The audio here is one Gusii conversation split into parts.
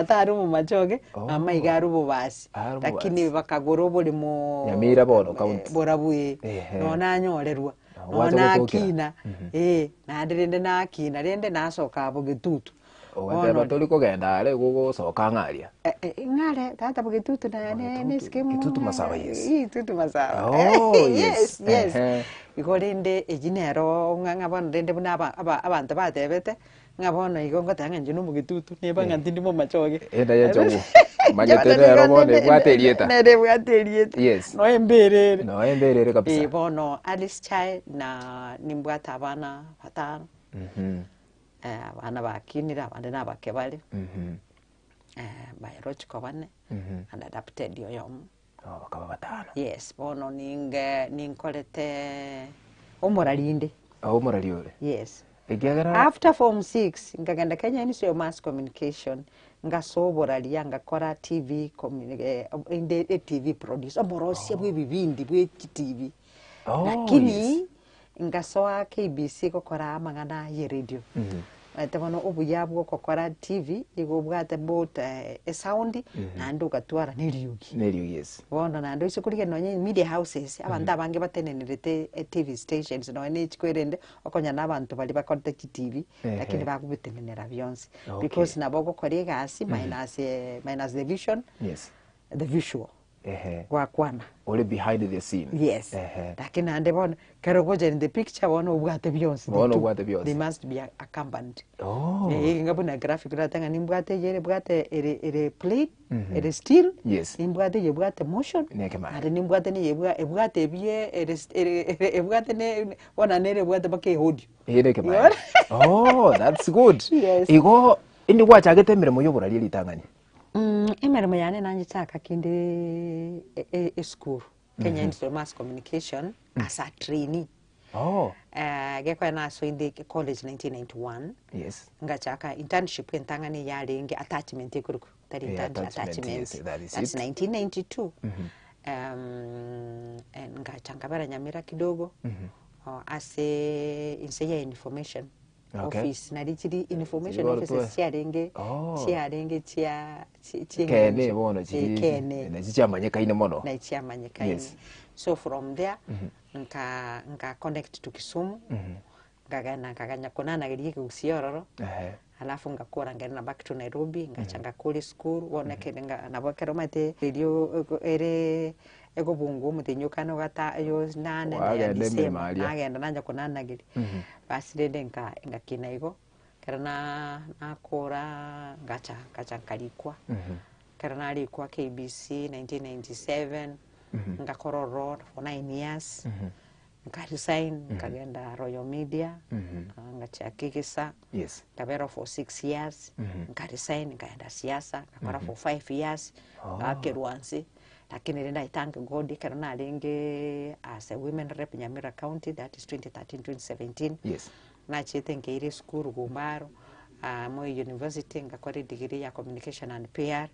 Tata are omomachoge, Oh. mama iga are obobasi, Are obobasi. lakini bakagora oboremo Nyamira bono county. borabwo eh, Ehe. nonya nanyorerwa, Na nonya gwacha gotokera. nakina, eh, naende rende nakina rende nasoka abwo Getutu. Ogateba Bono tori kogenda are igo ogosoka ang'e aria. Eh, eh, ng'are tata Bogetutu na ne Bogetutu, nesike Gitutu Masaba, yes. Gitutu Masaba. Oh, yes. yes, yes. Ehe. Igo rende eyio nero ng'a ng'a bono rende buna aba aba abanto batebete, ng'a bono igo ngoteba ng'a inche nomogetutu, neba ng'a tindi momachoge. Enda ya enchogu. Omanyete nero bono ebwate erieta. Nere ebwate erieta. Yes. Noe embere ere. Noe embere ere kabisa. Eh, bono Alice Chae na nimbwate abana batano. Mhm. Eh, abana bakinire abande na abake bare. Mhm. Eh, biological bane, Mhm. and adopted oyomo. Oh, bakaba batano. Yes, bono ninge ninkorete omorarinde. Oh, omorari ore. Yes. Ekiagera After form 6 nkagenda Kenya Institute of Mass Communication ngasoa oboraria ngakora TV communi- eh, inde etv producer omorosia bwa ebibindi bwa chitv. Oh, Lakini yes. Ngasoa KBC gokora amang'ana y'eredio. Omanyete bono obuya bwa ogokora TV, igo obwate both esound naende ogatwara na eriogi. Na eriogi yes. Bono naende oise korigereria nonye media houses, abanto abange batenenerete eTV stations nonye na echiko erende, okonyora na abanto baria bakorete chiTV, lakini Ehe. bagobetenenera bionsi. Okay. Because nabo ogokora egasi minus minus the vision, Yes. the visual. Ehe. Gwakwana. Ore behind the scene. Yes. Ehe. Lakini naende bono, ekero ogocha in the picture bono obwate bionsi. the Bono two. obwate bionsi. They must be accompanied. Oh. Eh, inga buna graphic orate ng'a nimbwate eye ebwate ere ere plain, ere still, Yes. nimbwate eye ebwate motion, Nekemani. naende nimbwate neye ebwa ebwate ebie ere st ere ere ebwate ne bono naende nere ebwate mpaka eaudio. Ere ekemani. Oh, that's good. Yes. Igo, indi gwachagete emeremo ya oboraria ritang'ani? Emeremo yane nanchaka kinde esukuru, Kenya Institute of Mass Communication as a trainee. Oh. Gekonya nasoinde college 1991, Yes. ngachaka internship entang'ani yarenge attachment ekorokwa, tari Eh, internship, attachment, attachment. yes, that is That's it. 1992. Ngacha nkabera Nyamira kidogo, ase inse ya information. Okay. Office nari chiri information Chiri bono offices twe- chiarenge Oh. chiarenge chia chi- Kene chieng'encho. bono Eh, chiri kene nachi chiamanyekaine mono. na chiamanyekaine Yes. so from there nka nka connect to Kisumu nkagenda nkaganya konanageria ekegusii ororo Ehe. alafu ngakora nkairana back to Nairobi ngacha ngakora esukuru bono ekere nga nabo ekero omanyete erio ego ere Egobungwa omotienyi okane ogata nane na ya Kwagenda emeremo December, aria. nagenda nanja konanageria. Basi rende nka ngakina igo, ekero na nakora ngacha ngacha nkarikwa, ekero narikwa KBC 1997, ngakora ororo for 9 years, nka resign nkagenda Royal Media, ngachaka egesa, Yes. nkabera for 6 years, nka resign nkaenda siasa, ngakora for 5 years, ngakerwa nse. Lakini rende I thank God ekero narenge as a women rep Nyamira county that is 2013 2017 Yes. nachete nkeira esukuru Gumbaro ah, Moi University ngakora edegree ya communication and PR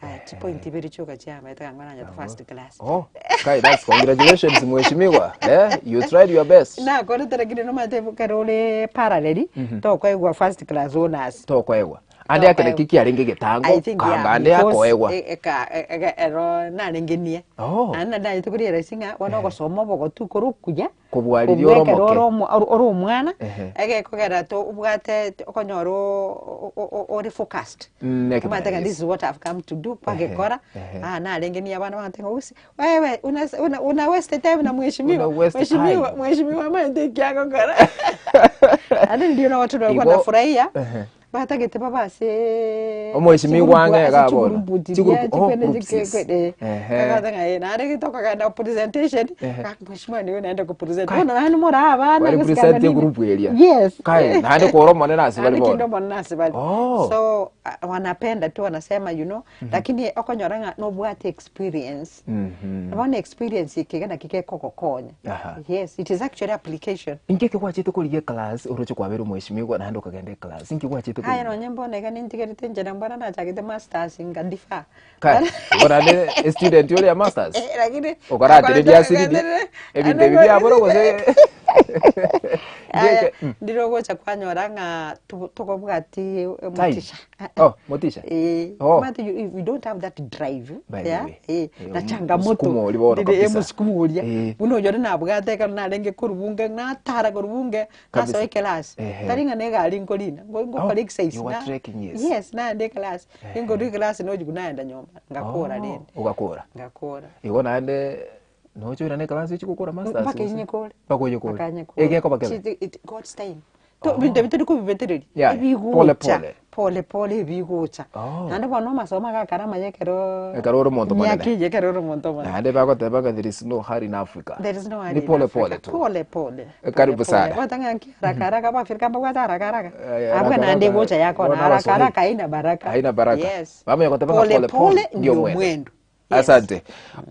Ah, chipoint ibere chioka chiamaete kang'o nanyete first class Oh, kai, that's congratulations mheshimiwa. Eh, you tried your best. nakorete lakini nomanyete ekero ore parallel tokoegwa first class honors Tokoegwa. Ande akere ki kiarenge egetango, I think, yeah, kanga ande because akoegwa. e- eka- e- eke- ero narengenie Oh. naende nandanyete korealize ng'a bono ogosoma obogotu kore okuya Kobua riria kobua ore ekero omoke. ore omo- ore ore omwana Ehe. egekogera to obwate okonyora o- o- o- ore focused Mm, ekemanya, omanyete ng'a yes. this is what I've come to do kwagekora ehe. ah narengenie abana bang'ate ng'a gose wewe una una una waste time na mheshimiwa Una waste mheshimiwa time. mheshimiwa amaete eki agokora naende ndio na watu walikuwa Igo- wanafurahia Ehe. Batagete babe ase Omweshimiwa ang'e ase iga bono. chigurupu chiria Chigurupu, oh, chikwene groups, yes. chike- Ehe. Akagoteba ng'a eh, naende gitokogenda presentation, Ehe. gaki mheshimiwa nigo naende kopresent. Kai. Bono naende more abana Kware gose present kanga nini. egroup eria. Yes. Kai, naende kore omonene ase bare Naende bono. kinde omonene ase bare. Oh. So ah, wanapenda tu wanasema you know, lakini okonyora ng'a nobwate experience. Bono experience eke iga naki gekogokonya. Aha. Yes, it is actually application. Inki eke gwachete korigia eclass oroche kwabera omweshimiwa naende okagenda eclass inki gwachete Aye korigia? nonye mbono iga nintigerete inche na mbora nachagete masters nga defer. Kai, igo naende estudent ore ya masters? Eh, lakini Okaratereria asiriri, ebinto ebi biabora gose? Aya, Ngeke, mm. ndire ogocha kwanyora ng'a to- tokobwati Time. omotisha. Oh, motisha. Eh, Oh. but you, you don't have that drive By the yeah? way. Eh, Eh, na omu- changamoto omusukumo oria bono Ndire, eh, kabisa. omusukumo oria Eh. buna oyore nabwate ekero narenge korwa bunge natara korwa bunge Kabisa. nasoa eclass Ehe. tari ng'a na egari nkorina ngo- ngokora Oh, exercise you were na- trekking, yes. yes naenda eclass ninkorwa eclass nochigu naenda nyomba ngakora Oh, rende ogakora ngakora igo naende noche oirane eclass ochi gokora masters mpaka gose? inyekore Mpaka onyekore. Mpaka nyekore. Egekoba kebe? God's time. To- binto ebi tori kobibetereria Yeah, ebigocha pole pole. pole pole ebigocha Oh. naende bono amasomo agakara amaya ekero Ekero ore omonto monene. emiaka eye ekero ore omonto omonene Naende bagoteba ng'a there is no hurry in Africa. There is no hurry Ni in pole Africa. pole tu. Pole pole. Karibu Pole pole. sana. Gwata ng'a nki haraka haraka abafrika mbabwate haraka haraka. Eh, Abwo haraka naende haraka. egocha yakona Bono haraka abaswahili. haraka haina baraka. Haina baraka. Yes. Bamanya goteba ng'a Pole pole pole pole ndio ndio mwendo. mwendo. Yes. Asante.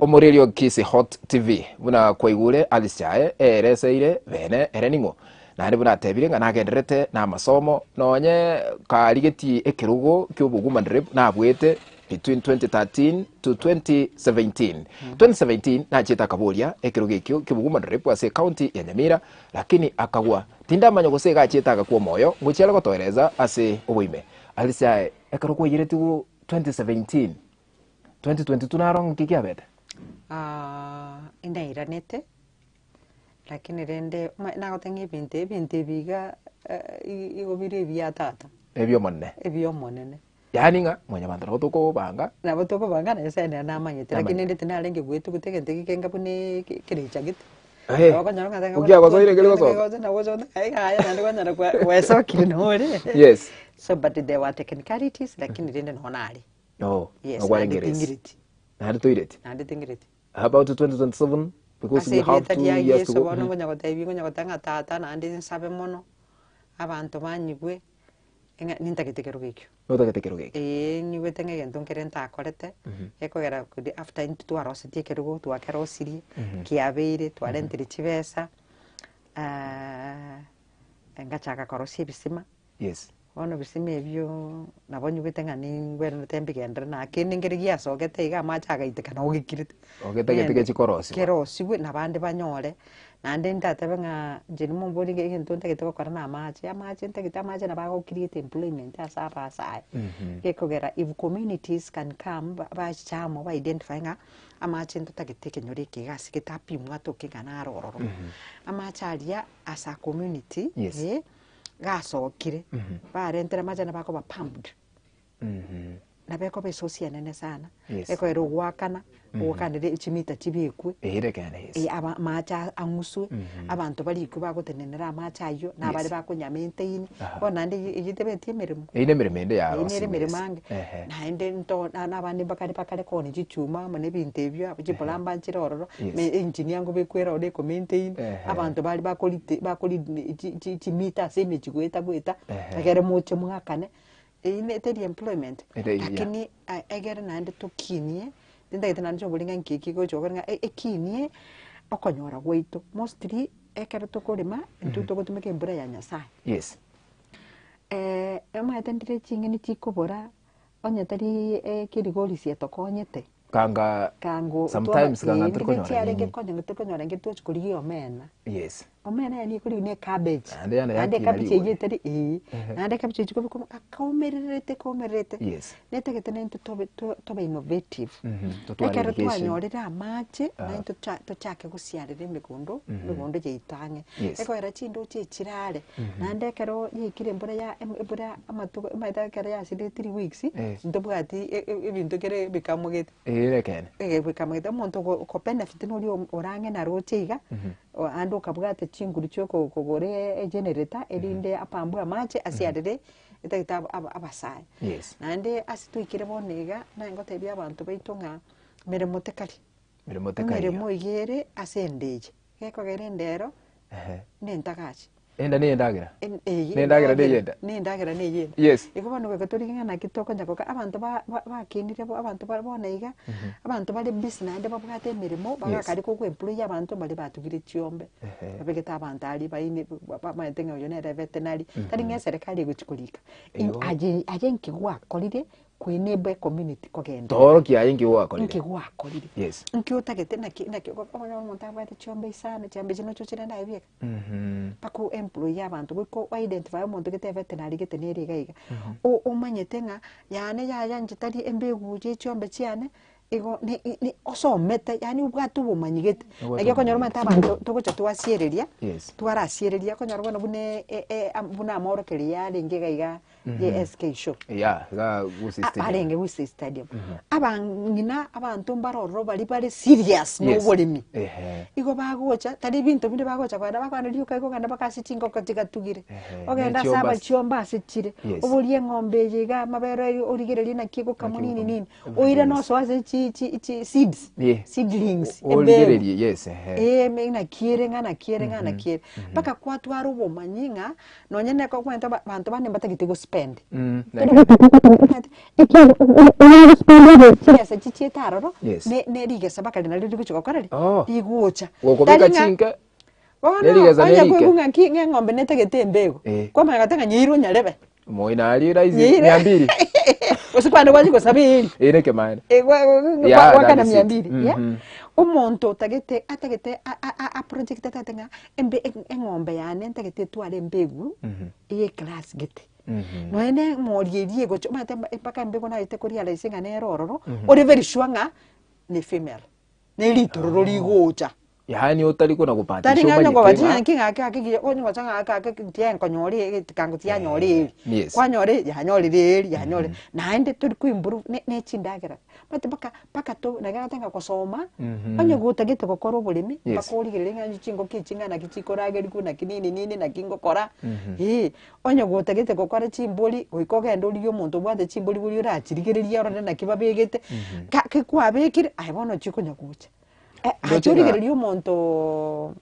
Omoreri o Kisii Hot TV buna kwaigure Alice Chae eereseire bene ere ning'o naende buna atebire ng'a nagendererete na amasomo nonye karigetie ekerogo kia obowoman rep nabwete between 2013 to 2017. 2017 nachiete akaboria ekerogo ekio kia obowoman rep ase ecounty ya Nyamira lakini akagwa. Tindamanya gose iga achiete agakwa omoyo ngochia are gotoereza ase oboime. Alice Chae ekero kwaiyeretigwe 2017 2022 naro nki kiabete? Ah, indairanete, lakini rende omanye nagoteba ng'a ebinto ebinto ebi iga eh, igo bire ebia tata, Ebi'omonene. ebi'omonene. Yaani ng'a mwanyabanto nabo tokobanga. Nabo tokobanga na Nyasaye nere namanyete, lakini Namanyete. rende tinarenge goetuguta egento eke kenga buna eke ekerecha gete. Ehe, Nabo okonyora ng'a tanga okiagosoire keri gosoka. gocha nabo ocha goteba ng'a yaya naende kwanyora kwa gwesokire nore. Yes. So but there were technicalities lakini rende nonya nare. Oh, Yes, nabo kwarenge naende race. tingireti. Naende toireti. Naende tingireti. How about 2027? Because Ase we have erieta two ria years to Yeso go. bono nkonya gotebia nkonya goteba ng'a tata naende nsabe mono, abanto banyigwe, ng'a nintagete kerogo ekio. Notagete kerogo ekio. Eeh nyigwete ng'a egento nkere ntakorete, gekogera kori after intwe twarosetie ekerogo twakerosirie, kiabeire, twarentire chibesa, ngachaka korosia ebisima. Yes. Bono ebisima ebio nabo nyigwete ng'a ningwenerete mbigenderere na kende nkere giasogete iga amache agaiteka nabo gekirete. Ogetagete Ng'ende gechi korosiwa. Kerosiwe na abande banyore, naende ntatebe ng'a inche nimombori ng'a egento ntagete gokora na amache, amache ntagete amache nabo ago create employment ase abasae. Gekogera if communities can come ba- bachiche amo ba identify ng'a amache ntotagete ekenyoro eke iga ase gete apimwe atoke ng'a naro ororo. Amache aria as a community Yes. eh. Gasokire, barentire amache nabo akoba pumped. Nabo ekoba esource enene sana, Yes. ekoera ogoakana, ogoakanere chimita chibekwe, Eira ekeene yes. eh, aba amache a- ang'uswe, abanto barikwe bagotenenera amache aywo, na abare Yes. bakonya maintain, Aha. bono naende eywo eywo tebeti emeremo. Eyio nemeremo ende Eyio nere yarosiwe emeremo yes. ange, Ehe. naende nto na na abande mbakare bakare koonia chichuma amo na ebinto ebio, abo chiplumber nchire ororo, Yes. me engineer nkobekwere ororo ekomaintain, Ehe. abanto baria bakorite bakori chi chi chimita ase emechie goeta goeta, Ehe. egere moche mwakane, eyio ne teri employment, Ere iya. lakini egere naende tokinie, tintagete naende chiobori ng'a nki eki gocha gokora ng'a ekinie okonyora gwaito, mostly ekero tokorema, intwe togotumeka embura ya Nyasaye. Yes. Omanyete ndire ching'eni chikobora, onye tari ekirigorisi etokonyete, Kanga kango sometimes twaba kanga eh, tori ndire konyora chiarenge nyinyi. konya ng'a tori konyora inki tochi korigia omena. Yes. Omena yaani ekorigia na ecabbage, Naende yane naende yakina ecabbage eywo rigori. etari eh, naende ecabbage eywo chikobekwa akaumererete kaumererete, Yes. netagete naintwe tobe to tobe innovative. Totware Ekero irrigation. twanyorire amache, naintwe tocha tochake gosiarera emegondo, emegondo yaito ang'e. Yes. Ekogera chindoche echirare, naende ekero yaikire embura ya embura amatuko omanyete ekero yasirire three weeks, Eh. ntobwati e- e- ebinto kere bikamogete. Eeh nekeene. Ege bikamogete omonto ogo okobenefit noria ore ang'e naroche iga, ande okabwata chinguru chia oko kogora egenerator erinde apambwe amache asiarere etagete aba aba abasae. Yes. Naende ase twaikire bono iga, naye ngotebia abanto baito ng'a meremo tekari, Meremo tekaiyo. emeremo iga ere ase ende eye, gekogera ende ero, Ehe. na entagachi. Enda neye endagera. En- eye Na endagera neye endagera, enda. na endagera neye enda. Yes. Igo bono goika torigie ng'a naki tokonya goka abanto ba- ba- bakinire bo abanto bare bono iga, abanto bare busy naende babwate emeremo, bagakare kogo employ abanto mbare batugire chiombe, Ehe. babegete abanto aria baine ba- bamaete ng'a oyo nere veterinary, tari ng'a eserekari egochi korika. Igo. Aye aye nki gwakorire. Koenable ecommunity kogenderera. Toorokia aye nki gwakorire. Nki gwakorire. Yes. Nki otagete naki naki okonyora omonto abwate chiombe isano, chiombe echi nochi ochirende aye bieka. Mpaka o employ abanto goika o identify omonto gete evetenary gete nere iga iga. O- omanyete ng'a yane yaya inche tari embegu ye chiombe chiane, igo ne ne osomete yaani obwate obomanyi gete. Obwate Naki okonyora obomanyi omanyete abanto togocha twasiereria, Yes. twarasiereria okonyora bono buna e- e- buna amorokererio yarenge iga iga. ye SK show. Yeah, iga Gusii Stadium. Arenge Gusii Stadium. Abang'ina abanto mbare ororo baria bare serious Yes. noboremi. Ehe. Igo bagocha, tari ebinto binde bagocha kogenda bakogenda rioka igo ogenda mpaka ase chingoko chigatugire. Ehe, Ogende ne ase chiomba abachiomba ase chire, Yes. oborie eng'ombe eye iga amabere aye origererie naki egokamwa Naki nini egokamwa. nini. Everything Oirane is- osoe ase chi chi chi seeds, Yeah. seedlings, embegu. Origererie, yes, ehe. Eh, me naki ere ng'a naki ere ng'a naki ere. Mpaka kwatwara obomanyi ng'a Nonye neko omanyete abanto bande mbatagete gospend. Chibesa echi chiete aroro, Yes. ne ne rigesa mpaka nario rigochi gokora ri? Oh. Rigocha. Gokobeka Tari ng'a chinke, bono nerigesa onye nerike. koigwa ng'a ki ng'a eng'ombe netagete embego, Eh. kwamanya goteba ng'a nyeire onyarebe. Moino aria rahisi, Nyeire. mia mbili. Gose kwande gwachia gosaba eeri. Ere ekemaene. Eh, gwa- gwa- Yeah, gwakana that is mia it. mbili, yeah? Mhm. Omonto otagete atagete a- a- a- aprojectete atagete ng'a embe eng'ombe yane ntagete etware embegu, eye eclass gete. Nonya na emori eria egocha omanyete mpaka embegu naete korealize ng'a nere ororo, ore very sure ng'a ne female, ne ritororo rigocha. Yaani otari kona Tari gobatisha ng'a onye omanyete kobatisha ng'a naki ng'a ake ake giya onye gocha ng'a ake ake tiankonyora ege tikango tianyora eeri. Yes. Kwanyora yanyorire eeri yanyorire naende tori koimprove ne ne chindagera. Omanyete mpaka mpaka to naki nagoteba ng'a gosoma, onye gotagete gokora oboremi, Yes. mpaka origererie ng'a chingoko echi ng'a naki chikoragerigwa naki nini nini naki ngokora, eh. Onye gotagete gokora chimbori, goika ogende origie omonto obwate chimbori boria orachirigererie orore naki babegete, ka ki kwabekire, aye bono chikonya gocha. Ndoche Ache ng'a- origererie omonto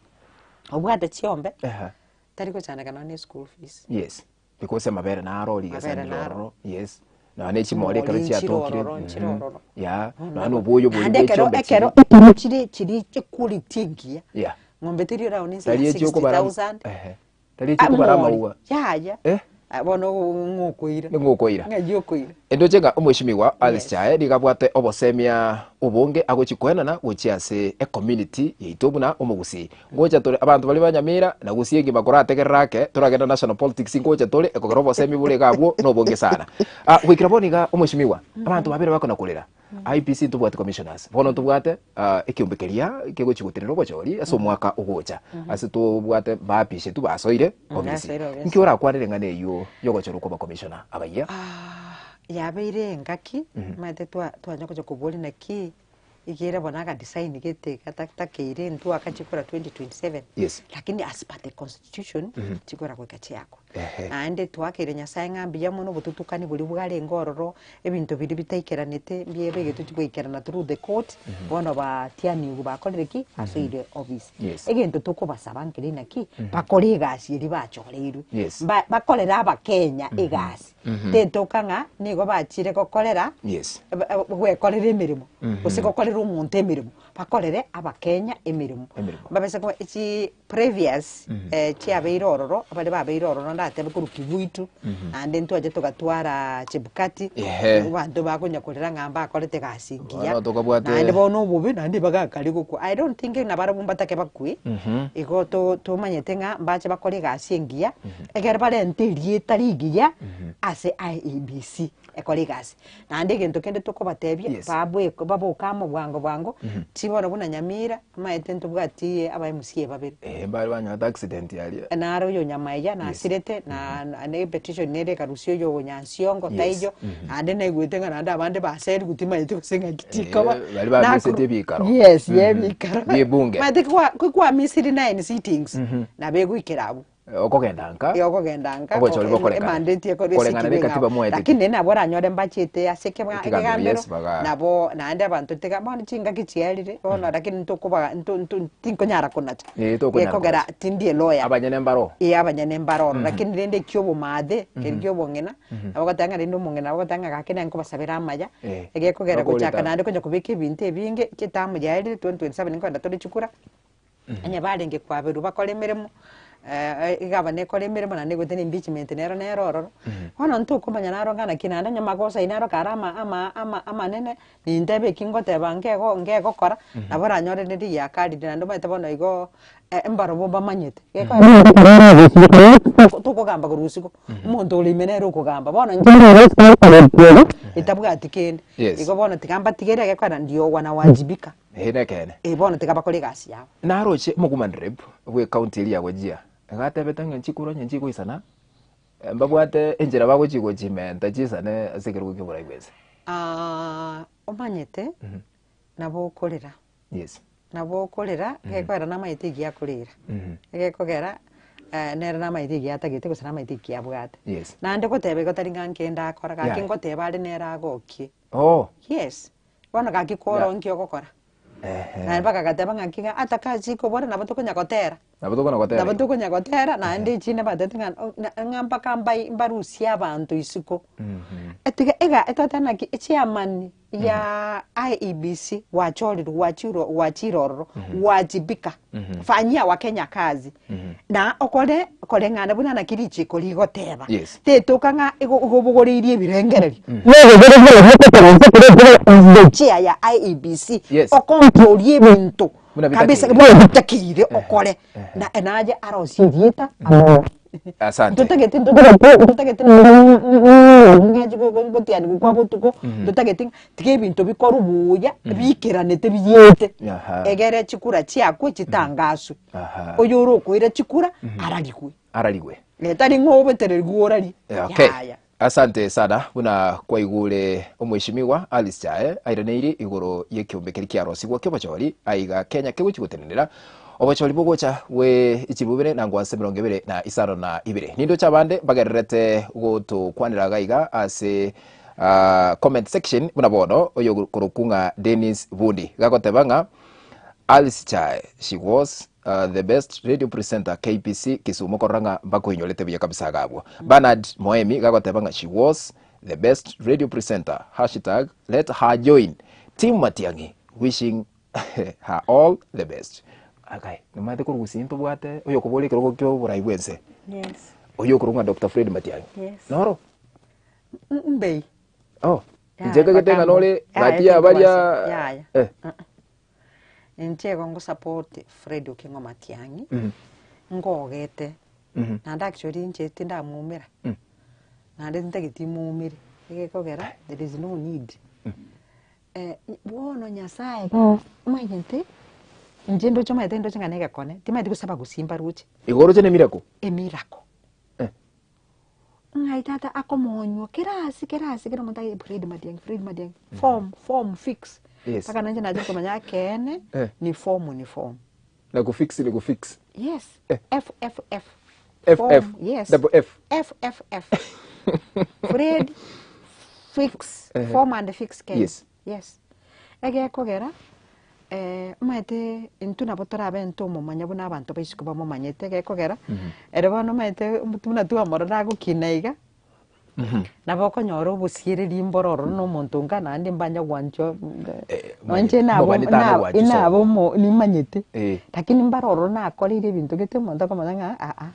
obwate chiombe, Ehe. tari gochandeka nonya na eschool fees. Yes, because amabere naro rigesa Amabere ndire naro. ororo, yes. Nonya ne chimori ekero Chimori nchire chiatokire, ororo, nchire mhm, ororo. yeah, nonya na oboyo boria Naende bwe ekero chiombe ekero chiria. ekero chire chiri equality engiya, Yeah. ng'ombe teri oraone inse ya Tari echi okobara 60,000, ehe, tari echi okobara amori, amauga. yaya, Eh? Ah, bono ng'o okoira? Ning'o okoira? Ng'ai okoira? Endoche ng'a omweshimiwa Alice Yes. Chae nigo abwate obosemia obonge agochi koenana gochia ase ecommunity yaito buna omogusii. Ngocha tore abanto baria ba Nyamira na Gusii engima korategerera ake toragenda national politics ngocha tore ekogera obosemia bore iga abwo nobonge sana. Ah, goikera bono iga omweshimiwa, abanto babere bakona korera IEBC ntobwate commissioners, bono ntobwate ah, ekeombe keria kegochi gotenena obochori ase omwaka ogocha ase tobwate baapishetwe basoire ofisi. Basoire ofisi. Nki orakwanere eng'ana eywo yogochorwa kwa abacommissioner abayia? Ah, yabeire engaki, omanyete twa- twanya gocha koboria naki, Ekiagera bono agadesign gete gatakeire intwe agachikora 2027 Yes. lakini as per the constitution chikora goika chiakwa. Ehe. Naende twakeire Nyasaye ng'a mbuya mono obotutukani boria bwarenge ororo, ebinto biria bitaikeranete mbiabegetwe goikerana through the court, bono batianigwe bakorire ki? Basoire office. Yes. Egento tokobasaba nkeri naki, bakore egasi eria bachoreirwe. Yes. Mba bakorere abakenya egasi. Tetoka ng'a nigo bachire gokorera Yes. gwekorera emeremo, gose gokorera omonto emeremo, bakorere abakenya emeremo. Emeremo. Mbabase koba chi previous chiabeire ororo, abare babeire ororo ndatebe korwa Kivuitu, naende ntwache togatwara Chebukati, Ehe. abanto bakonya korera ng'a mbakorete egasi engiya, Bono tokabwate- naende bono obobe naende bagakare gokwa. I don't think nabarabwo mbatake bakwe, igo to tomanyete ng'a mbache bakore egasi engiya, Ekero barente erieta rigiya ase IEBC ekore egasi. Naende egento kende tokobatebia, Yes. babwe baboke amo bwango bwango, chibono buna Nyamira, omanyete ntobwati aba MCA babere. Eh, mbare banyorete accident aria. Naro oyo Nyamaiya nasirete, na na epetition nere ekarusia oyo Nyansiongo Yes. taiyo, naende naigwete ng'a naende abande baserigwe timanyeti gose ng'aki chikoba. Eh, baria bamisete ebikaro. Yes, ye ebikaro. Bie ebunge. Omanyete kwa kwamisiri nine sittings, nabo egoikera abwo. Okogenda nka. Igo okogenda nka, Obochori bokorekana. emandeti ekorwa Koreng'ana esiki nekatiba bweng'ao. mwaetete. Lakini nere nabo oranyore mbachete ase Ekegambero, ekegambero, yes, baga- nabo naende abanto tiga bono chingaki chiarire, bono lakini ntokoba nto nto tinkonyara konacha. Eh, tokonyara Gekogera konacha. tindi elawyer. Abanyene mbaro. Eh, abanyene mbaro ororo, lakini rende ekia obomaathe, keri kia obong'ina, nabo ogoteba ng'a rende omong'ina nabo ogoteba ng'a gaki naye nkobasabera amaya, Eh, egekogera bakoreta. gochaka naende konya kobeka ebinto ebinge, chitamu yaerire 2027 nkogenda tore chikura. Onye barenge kwaberwa bakore emeremo, Egavana ekore emeremo naende egote na impeachment nero nere ororo. Bono ntokomanya naro ng'a naki naende onye magoso ayio naro kare ama ama ama amanene, nintebe eki ngoteba nkego nkegokora, nabo oranyore rende riakarire naende omanyete bono igo mbarobwo mbamanyete. Tokogamba korwa isiko, omonto ore ime nere okogamba, bono inche etabwati kende. Yes. Igo bono tiga mbatigere egekogera ndio wanawajibika. Eeh nekeene. Eh bono tiga bakore egasi yabo. Naroche omowoman rep bwe county eria ya Wajir, iga atebete ng'a chikura onye nchigoisana, mbabwate enchera bagochi gochimenta chisane ase ekerogo kia oborai bwense. Omanyete, nabo okorera, Yes. nabo okorera, egekogera namanyete egiya akorera, egekogera nere namanyete egiya atagete gose namanyete ekiya abwate. Yes. Naende goteba igo tari ng'a nkende akora, gaki Yaya. ngoteba are nere agokie. Oh. Yes, bono gaki kworonkia ogokora. Ehe. Naende bakagateba ng'aki ng'a ata kachikobora nabo tokonya gotera. Nabo tokona gotera Nabo igo. tokonya gotera naende echinde batebete ng'a o- na- ng'a mpaka mbai mbarusie abanto isiko. Etiga ega etotebe naki echairman ya IEBC gwachorirwe gwachirwe gwachire ororo wajibika fanyia wakenya kazi na okore koreng'ana buna naki richiko rigoteba. Yes. Tetoka ng'a igo igobogoreirie ebirengererio chair ya IEBC Yes. okontrorie ebinto Buna kabisa bitakeire. buna bitakeire okore na naye arosie erieta amo Asante. ntotagete ntotagete ng'achi gotianigwa kwa botuko ntotagete ng'a tiga ebinto bikorwe buya bikeranete biyete Aha. egere chikura chiakwe chitangaswe Aha. oyore okoira chikura ararigwe Ararigwe. Eh, tari ng'a obetererigwe orarie Okay. Yaya. Asante sana buna kwaigure omweshimiwa Alice Chae airaneirie igoro y'ekiombe keria kiarosigwa ki'obochori aiga Kenya kegochi gotenenera obochori bogocha bwe chibubere na ngwase 25. Nindoche abande bagererete gotokwanera iga iga ase ah, comment section buna bono oyo korokwa ng'a Dennis Bundi gagoteba ng'a Alice Chae she was The best radio presenter KBC Kisumu korora ng'a mbakoinyorete buya kabisa iga abwo. Bernard Moemi gagoteba ng'a she was the best radio presenter hashtag let her join team Matiang'i wishing her all the best. Agai, nomanyete korwa gusii ntobwate oyokoboria ekerogo kia oborai bwense Yes. oyio okorokwa ng'a Doctor Fred Matiang'i. Yes. Noro? Mbei. Oh, Yaya, inche nkagete ng'a nore Yaya, gati ya baria Yaya. eh. Inche igo ngo support Fred Okengo Matiang'i, ngogete, naende actually inche tindamumera, naende ntageti mumere, egekogera there is no need. Bono Nyasaye omanyete, inche ndoche omanyete ndoche ng'a negekone, timanyeti gose abagusii mbaroche. Igo oroche ne miracle? Emiracle. Ng'ai tata akomonywa kera ase kera ase kera omonto aye Fred Matiang'i Fred Matiang'i form form fix Yes. mpaka nainche nachire komanya ekeene Eh. ni form ni form. Na kufix ni kufix. Yes Eh. F F F F Form, F yes double F. F F F Fred fix Eh. form and fix Kenya Yes. yes egekogera Omanyete intwe nabo torabe ntomomanya buna abanto ba isiko bamomanyete gekogera, ere bono omanyete buna twamorora agokina iga, nabo okonyora obosiereri mboro ororo na omonto onga naende mbanya gwanchwa nonye inche nabo Omobani tana na gwanchwa inabo sobo. omo nimanyete, Eh. lakini mbare ororo nakoreire ebinto gete omonto akomanya ng'a aa,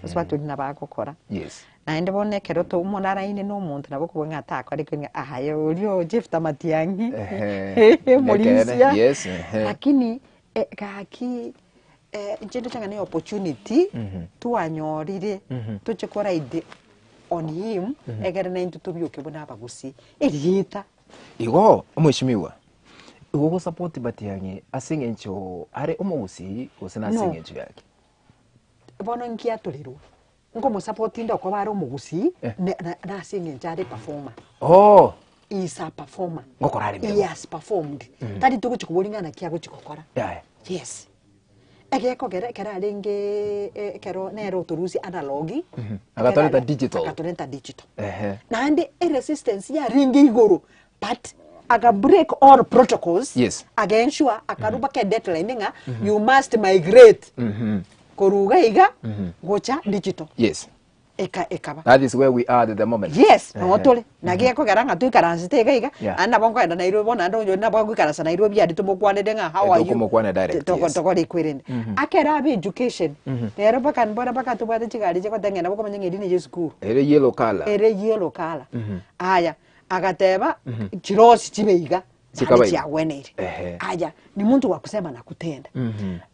mosubati oria nabo agokora. Yes. Naende bono ekero to omonto araine na omonto nabo okobua ng'a takore kende ng'a aye oria o Jefta Matiang'i Ehe, omorisia nekeene, yes, ehe. lakini eh, gaki eh, inche ndoche ng'a ne opportunity twanyorire toche ko ride on him egere naintwe tobioke buna abagusii erieta. Igo omweshimiwa, igo ogosupport Matiang'i ase eng'encho are omogusii gose nase No. eng'encho yake? Bono nkiatorerwa. Nkomosapoti inde okoba are omogusii Eh. ne- na- nase eng'encho are performer. Oh, He is a performer. Ngokora are He emeremo. has performed. Tari togochi koboria ng'a naki agochi gokora. Yaya. Yes. Egekogera ekero arenge eh, ekero nere otorusia analog. Agatoreta ekero are- digital. Agatoreta digital. Ehe. Naende eresistance yarenge igoro but aga break all protocols Yes. aga ensure akarwa mpaka edeadline ng'a you must migrate korwa iga iga gocha digital. Yes. Eka ekaba. That is where we are at the moment. Yes, Ehe. noo tore. Naki gekogera ng'a toikaransete iga iga, Yeah. naende nabo nkoenda Nairobi bono naende onye nabo agoikaransa Nairobi aria tomokwanere ng'a how are you? Tokomokwana direct, Toko- yes. tokore ekwerende. Akere abe education, rero mpaka mbora mpaka tobwate chigari chigoteng'ena nabo okomanya ng'a eri neye esukuru. Ere yellow colour. Ere yellow colour. Aya, agateba, chirosi chibe iga, Chikaba naende iga. chiagweneire. Ehe. Aya, ni muntu wa kusema na kutenda.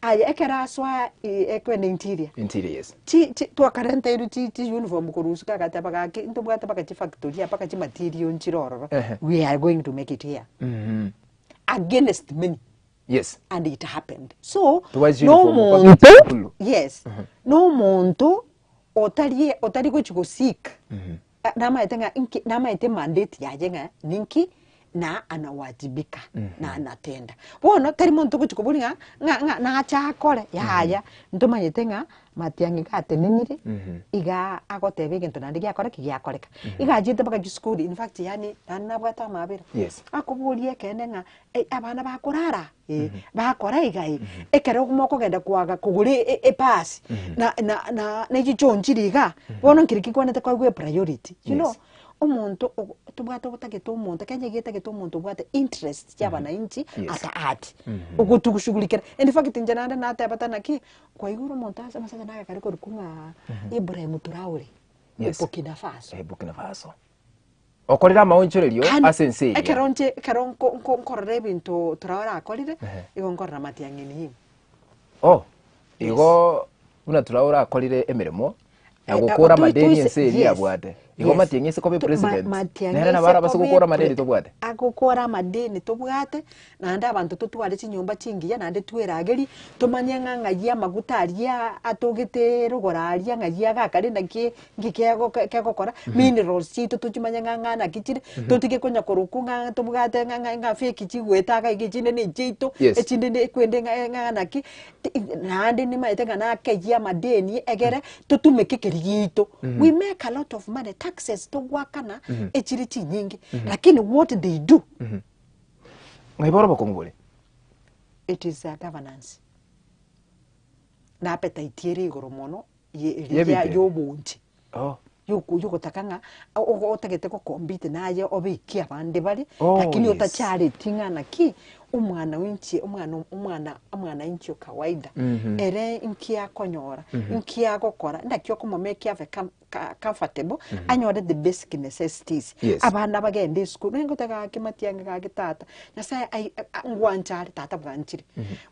Aya, ekero asoa i- ekwenda interior, Interior, yes. chi chi twakarenteirwe chi chi uniform korwa isiko agateba gaki ntobwate mpaka chifactory aa mpaka chimaterial nchire ororo, Ehe. we are going to make it here. Against many Yes. and it happened. So, Tobwate no chiuniform mpaka omonto chisukuru. yes, no omonto otari otari gochi goseek Namaete ng'a inki, namaete mandate yaye ng'a ninki, na anawajibika, na anatenda. Bono tari monto ogochi koboria ng'a, ng'a ng'a nache akore, yaya, ntomanyete ng'a matiang'i gatenenire, igaa agoteba egento naende giakora ki? Giakoreka. Iga achiete mpaka chisukuru, in fact yaani naende nabwate amabera, Yes. akoboria ekeene ng'a abana bakorara eh, bakora iga eh, ekero mokogenda kwaga kogora e- epasi na na na na echichoo nchire igaa, bono nkeri kikwanete koegwa epriority, you know, Yes. omonto ogo tobwate otagete omonto kenya iga etagete omonto obwate interest chia abananchi Yes. at heart, ogotugushughulikera in fact inche naende natebete naki, kwaigure omonto ase amasacha nagekare korokwa ng'a Ibrahim Traore, Yes. Burkina Faso. Eh, Burkina Faso. Okorire amaonchorerio Yaani, ase ense eria. ekero nche ekero nko- nko- nkorora ebinto Traore akorire, Ehe. igo nkorora Matiang'i ni him. Oh, igo buna Traore akorire emeremo na Eh, gokora eh, toi- amadeni toise- ense eria yes, abwate. Igo yes. Matiang'i ase koba To- ma- president, Matiang'i nere nabo ase arabase koba gokora amadeni pre- tobwate. Agokora amadeni tobwate, naende abanto totware chinyomba chingiya naende tweragerie, tomanye ng'a ng'ai amaguta aria atogete rogoro aria ng'ai agakare naki nki kego kegokora, minerals chiaito tochimanye ng'a ng'a naki chire, totige konya korokwa ng'a tobwate ng'a ng'a ng'a fake chigoeta iga iga echinde na echiaito, Yes. echinde ne ekwende ng'a ng'a naki, ti naende nimaete ng'a nakeyie amadeni egere totumeke keria giaito. We make a lot of money, taxes togoakana echire chinyinge, lakini what they do, Ng'ai bono obokong'u bore? it is a governance. Na appetite ere igoro mono ye eria Y'ebinto ebi. y'obonche Oh. yoko yogotaka ng'a ogo otagete gocompete naye obe eki abande bare, Oh, lakini yes. otachareti ng'a naki, omwana oinche omwana omwana omwananchi o kawaida, ere nki akonyora, nki agokora, naki okomomake abe com ka comfortable, anyore the basic necessities. Yes. Abana bagende esukuru, naye ngoteba gaki matiang'i gaki tata, nyasaye ai a ngwancha are tata bwanchire.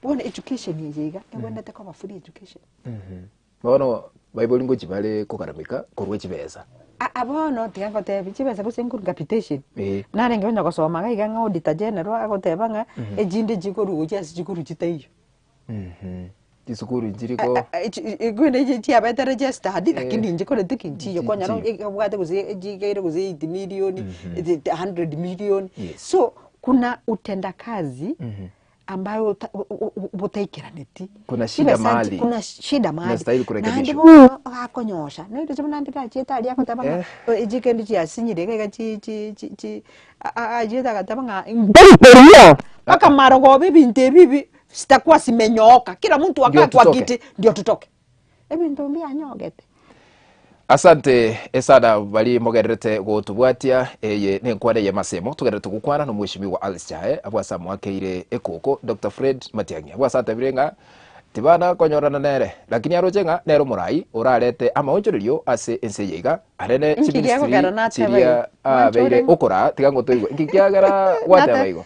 Bono education eye iga, ebwenerete koba free education. Bono baibori ngochi bare kogaramika korwa chibesa. Aa bono tiga ngotebi chibesa gose nkorwa capitation, Eh. narenge onye gosoma iga iga ng'a auditor general agoteba ng'a echinde chikorwa gochia ase chikorwa chitaiyo. Chisukuru nchiriko Ekwende echi chiabete registered Eh. lakini nchikoreti ki nchiyo Nchi- kwanyora nchiyo. ebwate gose chigaire gose 8 million, 100 million. Yes. So kuna utendakazi ambayo ota- o- o- o- botaikeranitie. Kuna shida Chibesa nchi- mahali. kuna shida mahali. Inastahili Naende kurekebishwa. bono agakonyosha naende buna ndirachiete aria agoteba ng'a Eh. eh, chikendi chiasinyire iga iga chi chi chi chi a- a- achiete agateba ng'a mbarikorwa mpaka marogoba ebinto ebi ebi zitakuwa zimenyooka kila mtu Ndio akae kwa tutoke. kiti ndio tutoke ebinto mbianyogete. Asante esana bari mogererete gotobwatia eye nenkwana eye masemo togererete gokwana na omweshimiwa Alice Chae abwo ase amoakeire ekoko Dr. Fred Matiang'i abwo ase atebire ng'a tibana konyorana nere lakini aroche ng'a nere omorai orarete amaonchorerio ase ense eye iga arene Nki chiministry gekogera nateba chiria igo? abeire Mwanchore. okoraa tiga ngotoigwe nki kiagera gwateba Nate- igo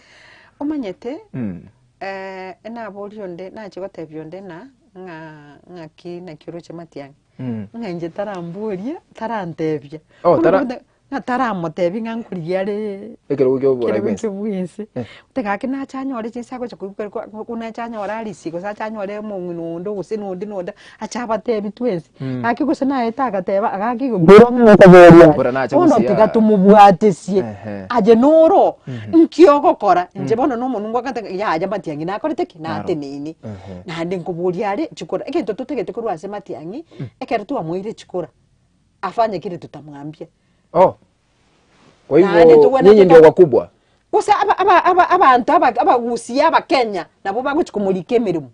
Omanyete Mm. eh, naboria onde nachia gotebia onde ng'a ng'a ng'aki naki oroche Matiang'i. Ng'a inche taramboria, tarantebia. Oh, Bono tara- bono ng'a taramotebia ng'a nkorigia are Ekerogo kia oborai ekerogo bwensi. kia bwensi. Eh. Goteba gaki nache anyore chinsa agocha koigwa kwa buna ache anyore Alice gose ache anyore omong'ina onde gose na onde na onde, ache abatebi twensi. Gaki gose naete agateba gaki Bora nache bono gose tiga ya- tomobwatesie, Ehe. aye noro, nki ogokora? Inche bono na omonwe ngwakate ng'a yaya matiang'i nakorete ki? Naro. Nateneine. Ehe. Naende nkoboria are chikura, egento totagete korwa ase matiang'i, ekero twamoeire chikura, afanye kile tutamwambia. Oh. Kwa Naende hivyo tobwenerete nyinyi ndio to- wakubwa. Gose aba- aba- aba- abanto aba- abagusia abakenya, nabo bagochi komorika emeremo.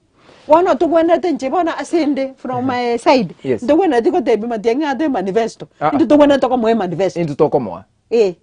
Bono togwenerete inche bono ase inde from my side, Yes. ntogwenereti gotebia Matiang'i ng'a atoe manifesto, Ah, ah. intwe togwenerete komoa emanifesto. Intwe tokomoa. Eh.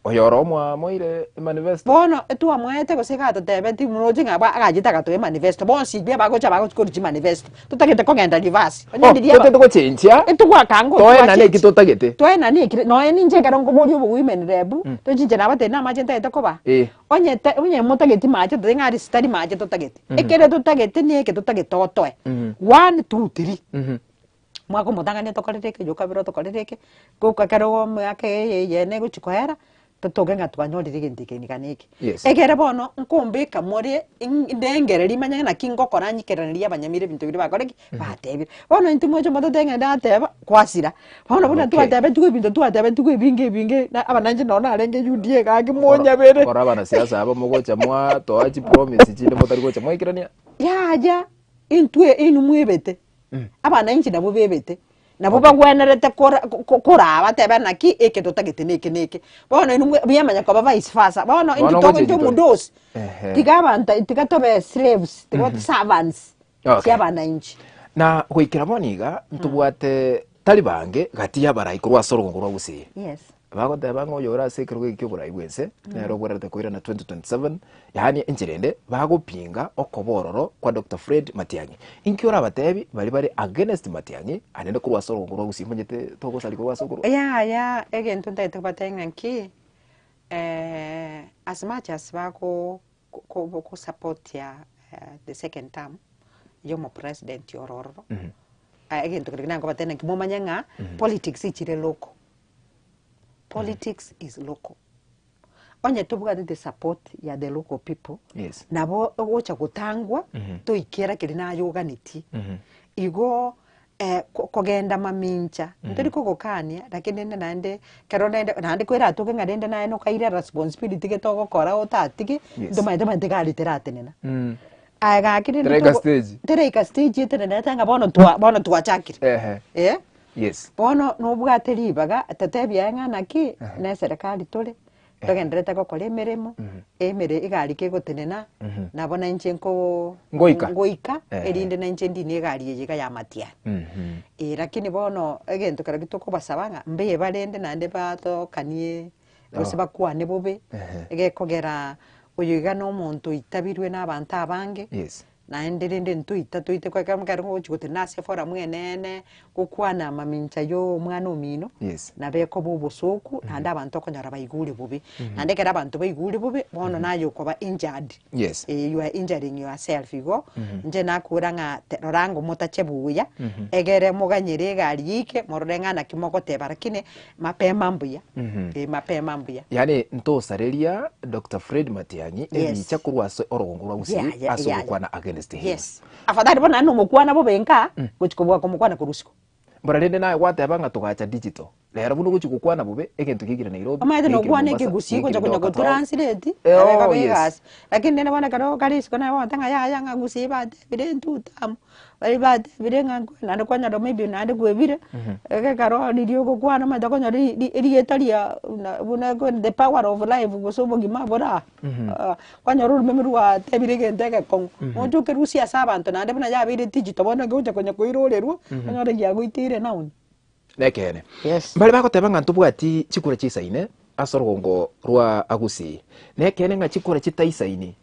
Oyo oro mwamoire emanifesto. Bono etwamoete gose iga atotebeti moroche ng'a ba agachete agatoa emanifesto, bonsi pi abagocha bagochi korwa chimanifesto, totagete kogenda reverse. Onye Oh, ndiria aba- totagete gochenchia, Etogwakanga toenane eki totagete. Toenane ekire, nonya ninche ekero nkoboria obo women rep, tochinche nabatebia namache ntagete koba, Eh. onye ta onye motageti mache totebe ng'a aria tari mache totagete, ekere totagete na eke totagete otoe, one, two, three. Omwaka omotang'ani otokorere eke, oyo okabere otokorere eke, goka ekero omoaka eye eyene egochi koera, totoke ng'a twanyorire egento eke niga na eke. Yes. Ekere bono nkombeka more ing ndengereri manye naki ngokora nyikeraneri abanyamira ebinto biria bakore ki? Batebire. Bono intwe moche mototebie ng'a nateba, kwasira. Bono buna Okay. twatebetigwe ebinto twatebetigwe ebinge ebinge, na abananchi nonye narenge UDA gaki monyabere. Kora abanasiasa aba mogocha mwatoa chipromise chinde motari gocha mwaikerania. Yaya, intwe inwe mwebete. Abananchi nabwo bebete, nabwo bagwenerete kora ko- koraa batebe naki eke totagete na eke na eke. Bono inwe mwe biamanya koba vice versa, bono intwe Bono togo ngochia intwe tore. omodosi, Ehe. tiga abanto tiga tobe slaves, tiga servants Okay. chia abananchi. Na goikera bono iga, ntobwate tari bange gati y'abarai korwa ase orogongo rwa Gusii. Yes. Bagoteba ng'a oyore ase ekerogo eke ki'oborai bw'ense, nere obwererete koirana 2027, yaani enchera ende, bagopinga okoba ororo kwa Doctor Fred Matiang'i. Inki orabatebi baria bare against Matiang'i, anende korwa ase orogongo rwa Gusii omanyete togosaria korwa ase okorwa? Yaya, egento ntagete kobatebia ng'a nki, as much as bago ko- ko- kosapotia the second term ya omopresident oro ororo, egento keria nakobatebia naki momanye ng'a politics ichire local. Politics is local. Onye tobwate the support ya the local people, Yes. nabo ogocha gotangwa toikera keria naye oganetie. Igo eh, ko- kogenda mamincha, ntori kogokania lakini rende naende ekero rende naende kweratoke ng'a rende naye nokaire responsibility gete ogokora otatige, Yes. ntomanyete omanyete egari teratenena. Aye gaki rende Teraika togo- stage. teraika stage etenenete ng'a bono twa bono twachakire. Ehe. Eh. Yes. Bono nobwate ribaga, totebie aye ng'a naki, na eserekari tore, togendererete gokora emeremo, emere egari kegotenena, nabo na inche nkoo Ngoika. ngoika, Ehe. erinde na inche ndine egari eye iga ya amatiani. Eh, lakini bono egento keria tokobasaba ng'a mbuya barende naende batokanie gose Oh. bakwane bobe, Ehe. egekogera oyo iga na omonto oitabirwe na abanto abange. Yes. Naende rende ntoita toite kwa ekero ekero ngochi gotenena ase eforamu eneene, gokwana amamincha ya omwana omino, Yes. nabo ekoba obosoku, naende abanto okonyora baigure bobe. Naende ekero abanto baigure bobe, bono naye okoba injured. Yes. Eh, you are injuring yourself igo, inche nakora ng'a te rora ng'o motache buya, egere moganyere egari yaike, morore ng'a naki mogoteba lakini, mapema mbuya, eh mapema mbuya. Yaani ntosareria Doctor Fred Matiang'i Yes. ebicha korwa ase orogongo rwa Gusii Yeah, yeah, ase yeah, ogokwana against him. Yes. Afadhali bono naende nomokwana bobe nka, gochi kobua komokwana korwa isiko. Mbora rende naye gwateba ng'a togacha digital. Rero buna ogochi gokwana bobe egento kiaikire Nairobi, Omanyete giaikire nokwana Mombasa, ekegusii gocha giaikire konya Doka town. gotranslate, Eh, nabo oh, ekoba yes. egasi. Lakini rende bono ekero kare isiko naye ogoteba ng'a yaya ng'a gusii batebire intwe utamu, baria batebire ng'a nkwe naende kwanyora maybe naende kwebire, ekero riria ogokwana omanyete okonyora ri- ri- erieta ria buna buna ekwe the power of life gose obogima bore aa, kwanyora oromeme rwatebire egento egekong'u, oche okerusie ase abanto naende buna yabeire digital bono egocha konya koirorerwa, onyore giagoiteire noun. Nekeene. Yes. Mbare bagoteba ng'a ntobwati chikura chisaine ase orogongo rwa Gusii. Nekeene ng'a chikura chitaisaini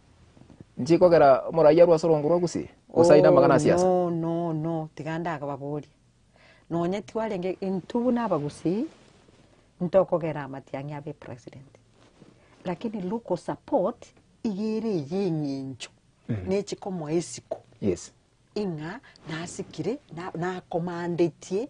nchikogera omoraia arwe ase orogongo rwa Gusii? Gosaina amang'ana a siasa? No, no, no, tiga ndakababoria. Nonye twarenge intwe buna abagusii, ntokogera amatiang'i abe president. Lakini local support iga ere eye eng'encho, neche komoa esiko. Yes. Ing'a nasikire, na- nakomandetie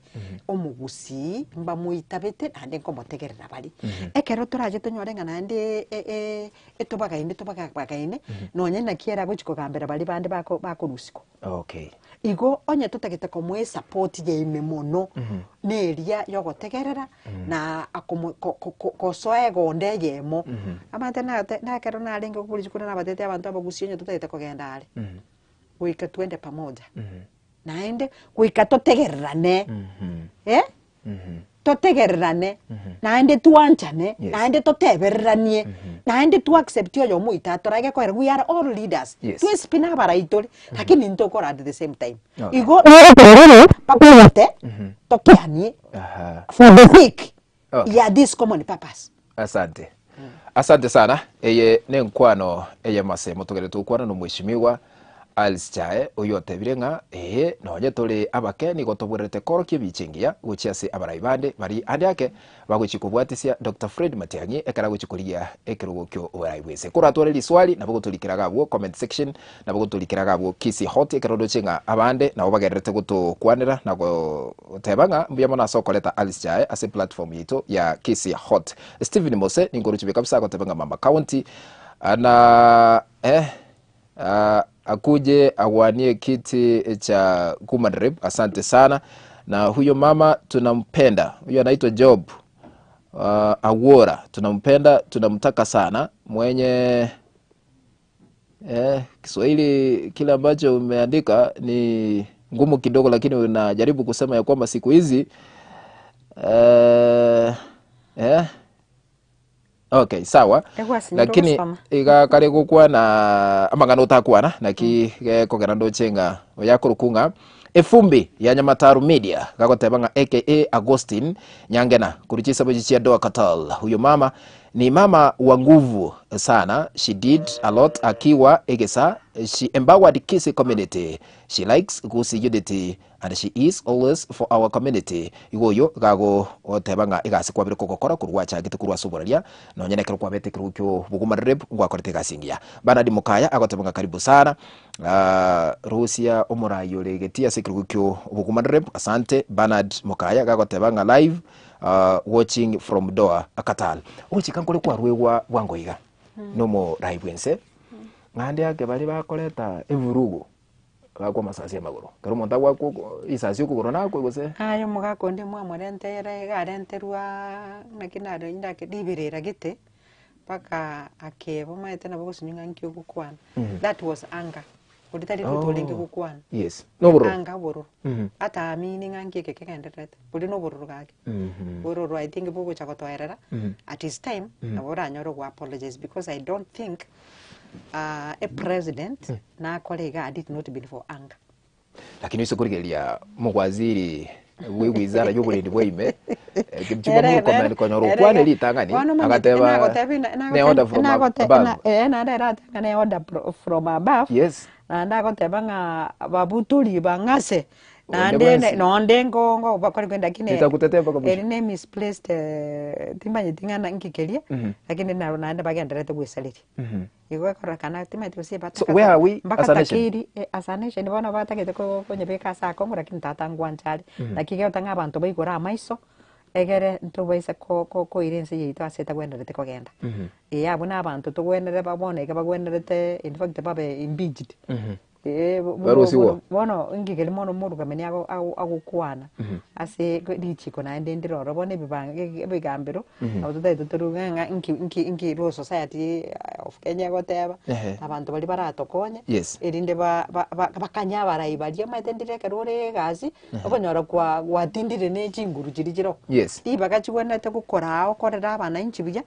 omogusii, mbamoitabete naende nkomotegerera bare. Ekero torache tonyore ng'a naende e- e- etobagaine tobagabagaine, nonye naki ere agochi kogambera baria bande bako bakorusigwa. Okay. Igo onye totagete komoa esapoti ya ime mono, na eria ya ogotegerera, na akomo ko- ko- ko- kosoa egonda eyemo, amaete nate nekero narenge kobua rituko nabatetie abanto abagusii onye totagete kogenda are. Goika twende pamoja, naende goika totegererane, eh? Totegererane, naende twanchane, Yes. naende totebereranie, naende to accept oyomo oito atore gekoera we are all leaders. Yes. Twensi pi nabarai tore, lakini ntokora at the same time. Okay. Igo bakwete tokianie Aha. for the sake Okay. ya this common purpose. Asante. Asante sana. Eye nenkwano ey'emase motogere tokwana nomweshimiwa Alice Chae oyio otebire ng'a ee nonye tore abake nigo tobwererete korokia ebicha engiya gochia ase abarai bande bari ande ake bagochia kobwatisia Doctor Fred Matiang'i ekero agochia korigia ekerogo kio oborai bwense. Koratware riswali nabo gotorikera iga abwo comment section nabo gotorikera iga abwo Kisii Hot ekero oroche ng'a abande nabo bagererete gotokwanera na goteba ng'a mbuya mono ase okoreta Alice Chae ase platform yaito ya Kisii Hot. Stephen Mose ninkorochie buya kabisa agoteba ng'a mama county na eh akuje agwanie kiti cha Gumanrep asante sana na huyo mama tunampenda huyo anaitwa Job Awuora tunampenda tunamtaka sana mwenye eh, Kiswahili kile ambacho umeandika ni ngumu kidogo, lakini unajaribu kusema ya kwamba siku hizi eh, eh, okay sawa Egwasinyire lakini ogosoma. iga kare gokwana amang'ana otakwana naki gekogera ndoche ng'a oyakorokwa ng'a efumbi ya Nyamataru Media gagoteba ng'a aka Agustin Nyangena korwa chisabo echi chia Doa Katal huyo mama ni mama wa nguvu sana she did a lot akiwa egesa she empowered Kisii community she likes Gusii unity And she is always for our community. Igo oyo iga agoteba ng'a egasi kwabire kogokora korwa gwachagete korwa ase oboraria, nonye nekero kwabete ekerogo ki'obogumarereb ngwakorete egasi engiya. Bernard Mokaya agoteba ng'a karibu sana rusia omorai ore getii ase ekerogo ki'obogumarereb asante Bernard Mokaya iga agoteba ng'a live watching from Doha Qatar. Ogochika nkore kwarwegwa bwango iga nomorai bwense, ng'a ande ake baria bakoreta evurugu. Agakwa amasasi amagoro. Ekero omonto agoakwa oko risasi okogoro nakwe gose. Aye omogaka onde mwamorenteire iga arenterwa naki nare ndake riberera gete, mpaka akeba omanyete nabo ogosinywa ng'a nki ogokwana. That was anger, oria tari rituko orenge Oh, gokwana. yes, na obororo. Anger obororo, ataamini ng'a nki eke kegendererete, boria na obororo gaki. Bororo I think bogocha gotoerera, at his time, nabo oranyore ogo apologize because I don't think. A president nakore iga had it not been for anger. Lakini ase korigereria omowaziri bwe wizara ya oborendi bwa ime eh, Kipchumba Murkomen konyora okwane ritang'ani agateba ne order from above. Naende ere ateba ne order from above Yes. naende agoteba ng'a babutori bang'ase Onde naende bwensi. nonde ngongo bakore kende lakini Nitakutetea mpaka mwisho. eri ne misplaced timanyeti ng'a nki keria lakini naro naende bagendererete goesareria. Igo ekororekana timanyeti gose So where are we as a nation? mbakatakeiri as a nation bono batagete konyebeka ase akong'u lakini tata ngwancha are. Naki egento ng'a abanto baigore amaiso, egere ntobaisa koira ense yaito ase etagwenerete kogenda. Eeh abwo na abanto togwenerete bono iga bagwenerete in fact babe impeached. Ee, bo- bo- Barusigwa. bono bono inki keria mono omorwamani ago- ago- agokwana ase richiko naende ndire ororo bono ebibang ebigambero nabo totagete toruge ng'a inki inki inki law society of Kenya egoteba, Ehe. abanto baria baratokonye, Yes. erinde ba- ba- ba- bakanye abarai baria omanyete ndire ekero ore egasi, okonyora kwa gwatindire na echinguru chiria chiroo. Yes. Ribaga chigwenerete gokoraa okorere abananchi buya,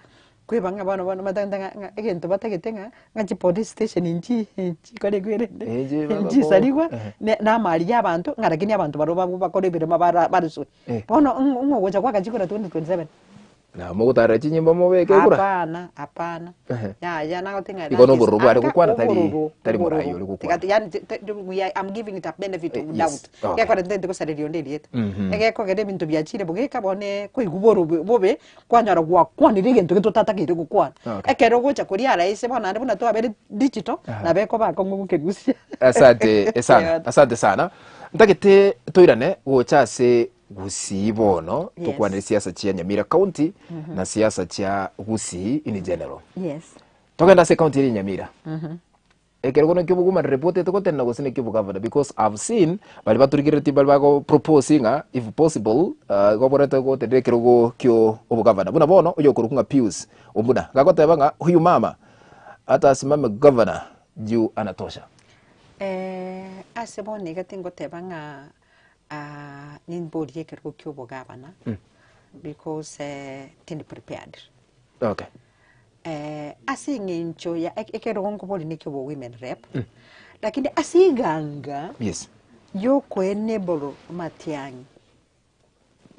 Kweba ng'a bono bono batagete ng'a ng'a egento batagete ng'a ng'a chipolice station nchi chikorekwa erende Eh, chi- ba- nchisarigwe eh. ne na amari ya abanto ng'a lakini abanto barobwo abwo bakore eberemo bara baruswe. Eh. Bono ng'o ng'o ogocha goaka chikura 2027? Na mogotarera chinyimbo mobeke ekura. Hapana hapana Ehe. yaya nagote ng'a Igo that is nobororo bware anger, gokwana tari obororo, tari morai obororo. ore gokwana. Tiga yaani ti- ti- we are I'm giving it a benefit Eh, of yes. doubt. Okay. Gekora tintagete gosareria onde erieta. Mhm. Egekogera ebinto biachire bogeka bono koigwa borobe bobe Kwanyora gwakwanire egento gete otatakeire gokwana. Okay. Ekero ogocha koria araise bono naende buna twabere digital, Aha. nabo ekoba akong'u gokegusia. Asante sana, Yeah. asante sana. Ntagete toirane gocha ase Gusii bono, Yes. tokwanere siasa chia Nyamira County na siasa chia Gusii in general. Yes. Togende ase county ere ya Nyamira. Ekerogo nakio obogumani report etogotenena gose nakio obogavana because I've seen baria baturigereretie mbare bago propose ng'a if possible igo oborete gotenena ekerogo kio obogavana. Buna bono oyo okorokwa ng'a Pius Ombuna gagoteba ng'a huyu mama hata asimame governor juu anatosha. Ase bono iga tingoteba ng'a nimborie ekerogo kia obogavana. Because tindi prepared. Okay. Ase eng'encho ya ekerogo nkobori nekio obo women rep, lakini ase eganga Yes. yoko enable matiang'i,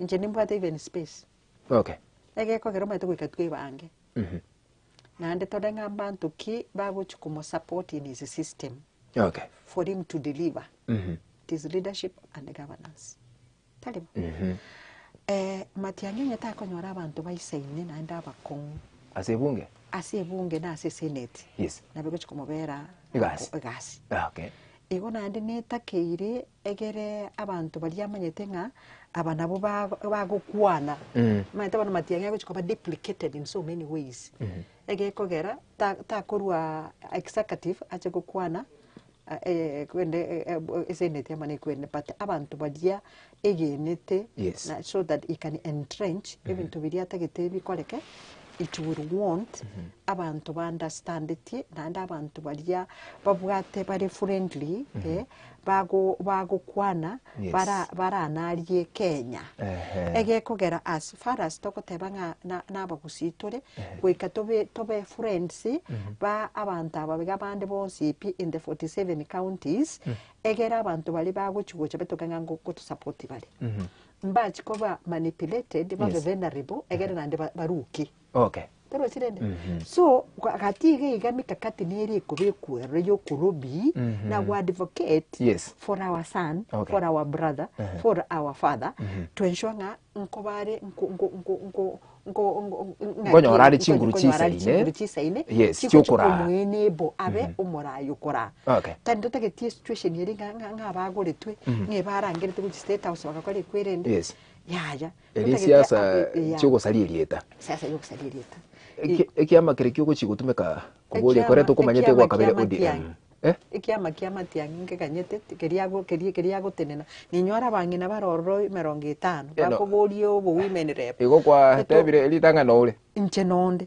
inche nimbwate even space. Okay. Egekogera omanyete goika twebange. Naende tore ng'a mbanto ki bagochi komosupport in his system Okay. for him to deliver. It is leadership and governance. Tari bo? Matiang'i onye takonyora abanto baisaine naende abakong'u. Ase ebunge? Ase ebunge na ase eseneti. Yes. Nabo egochi komobera Egasi. egasi. Okay. Igo naende netakeire egere abanto baria amanyete ng'a aba nabo bagokwana. Omanyete bono matiang'i agochi koba duplicated in so many ways. Egekogera takorwa executive ache gokwana Ekwende eseneti amo nekwende but abanto baria egenete Yes. na so that he can entrench ebinto biria atagete bikoreke, it will want abanto ba understandetie naende abanto baria babwate bare friendly bago bagokwana Yes. bara baranarie Kenya. Ehe. Egekogera as far as togoteba ng'a na nabagusii tore, goika tobe tobe friends ba abanto aba iga bande bonsi pi in the 47 counties, egere abanto baria bagochi gocha batoke ng'a ngo gotosupport bare. Mbachi koba manipulated babe Yes. vulnerable egere naende ba- baruke. Okay. Torochi rende? So, gati iga iga mikakati nere ekobekwa eroro ya okorobi na go advocate Yes. for our son, Okay. for our brother, for our father, to ensure ng'a nkobare nko nko nko nko nko nko ng'aki Nkonyora are chinguru nkonyora are chisaine. chinguru chisaine, Yes, chigochi chiokoraa. komoenable abe omorai okoraa. Okay. Tari ntotageti esituation eri ng'a ng'a ng'a abagoretwe, ng'a ebarangerete gochia state house bagakora ekwerende. Yes. Yaya. Eria Totagete siasa abe- ya. chiogosaria erieta. Siasa yogosaria erieta. Eki- Ekiama kere kiogochi gotumeka koboria Ekiama- kore tokomanyete ekiama gwakabere kia ODM. Matiang'i. Eh? Ekiama kia Matiang'i nkeganyete keria ago keria keria agotenena, ninyore abang'ina bare ororo emerongo etano, Eh, no. bakoboria obo women rep. Igo kwatebire ritang'ani ore. Inche nonde,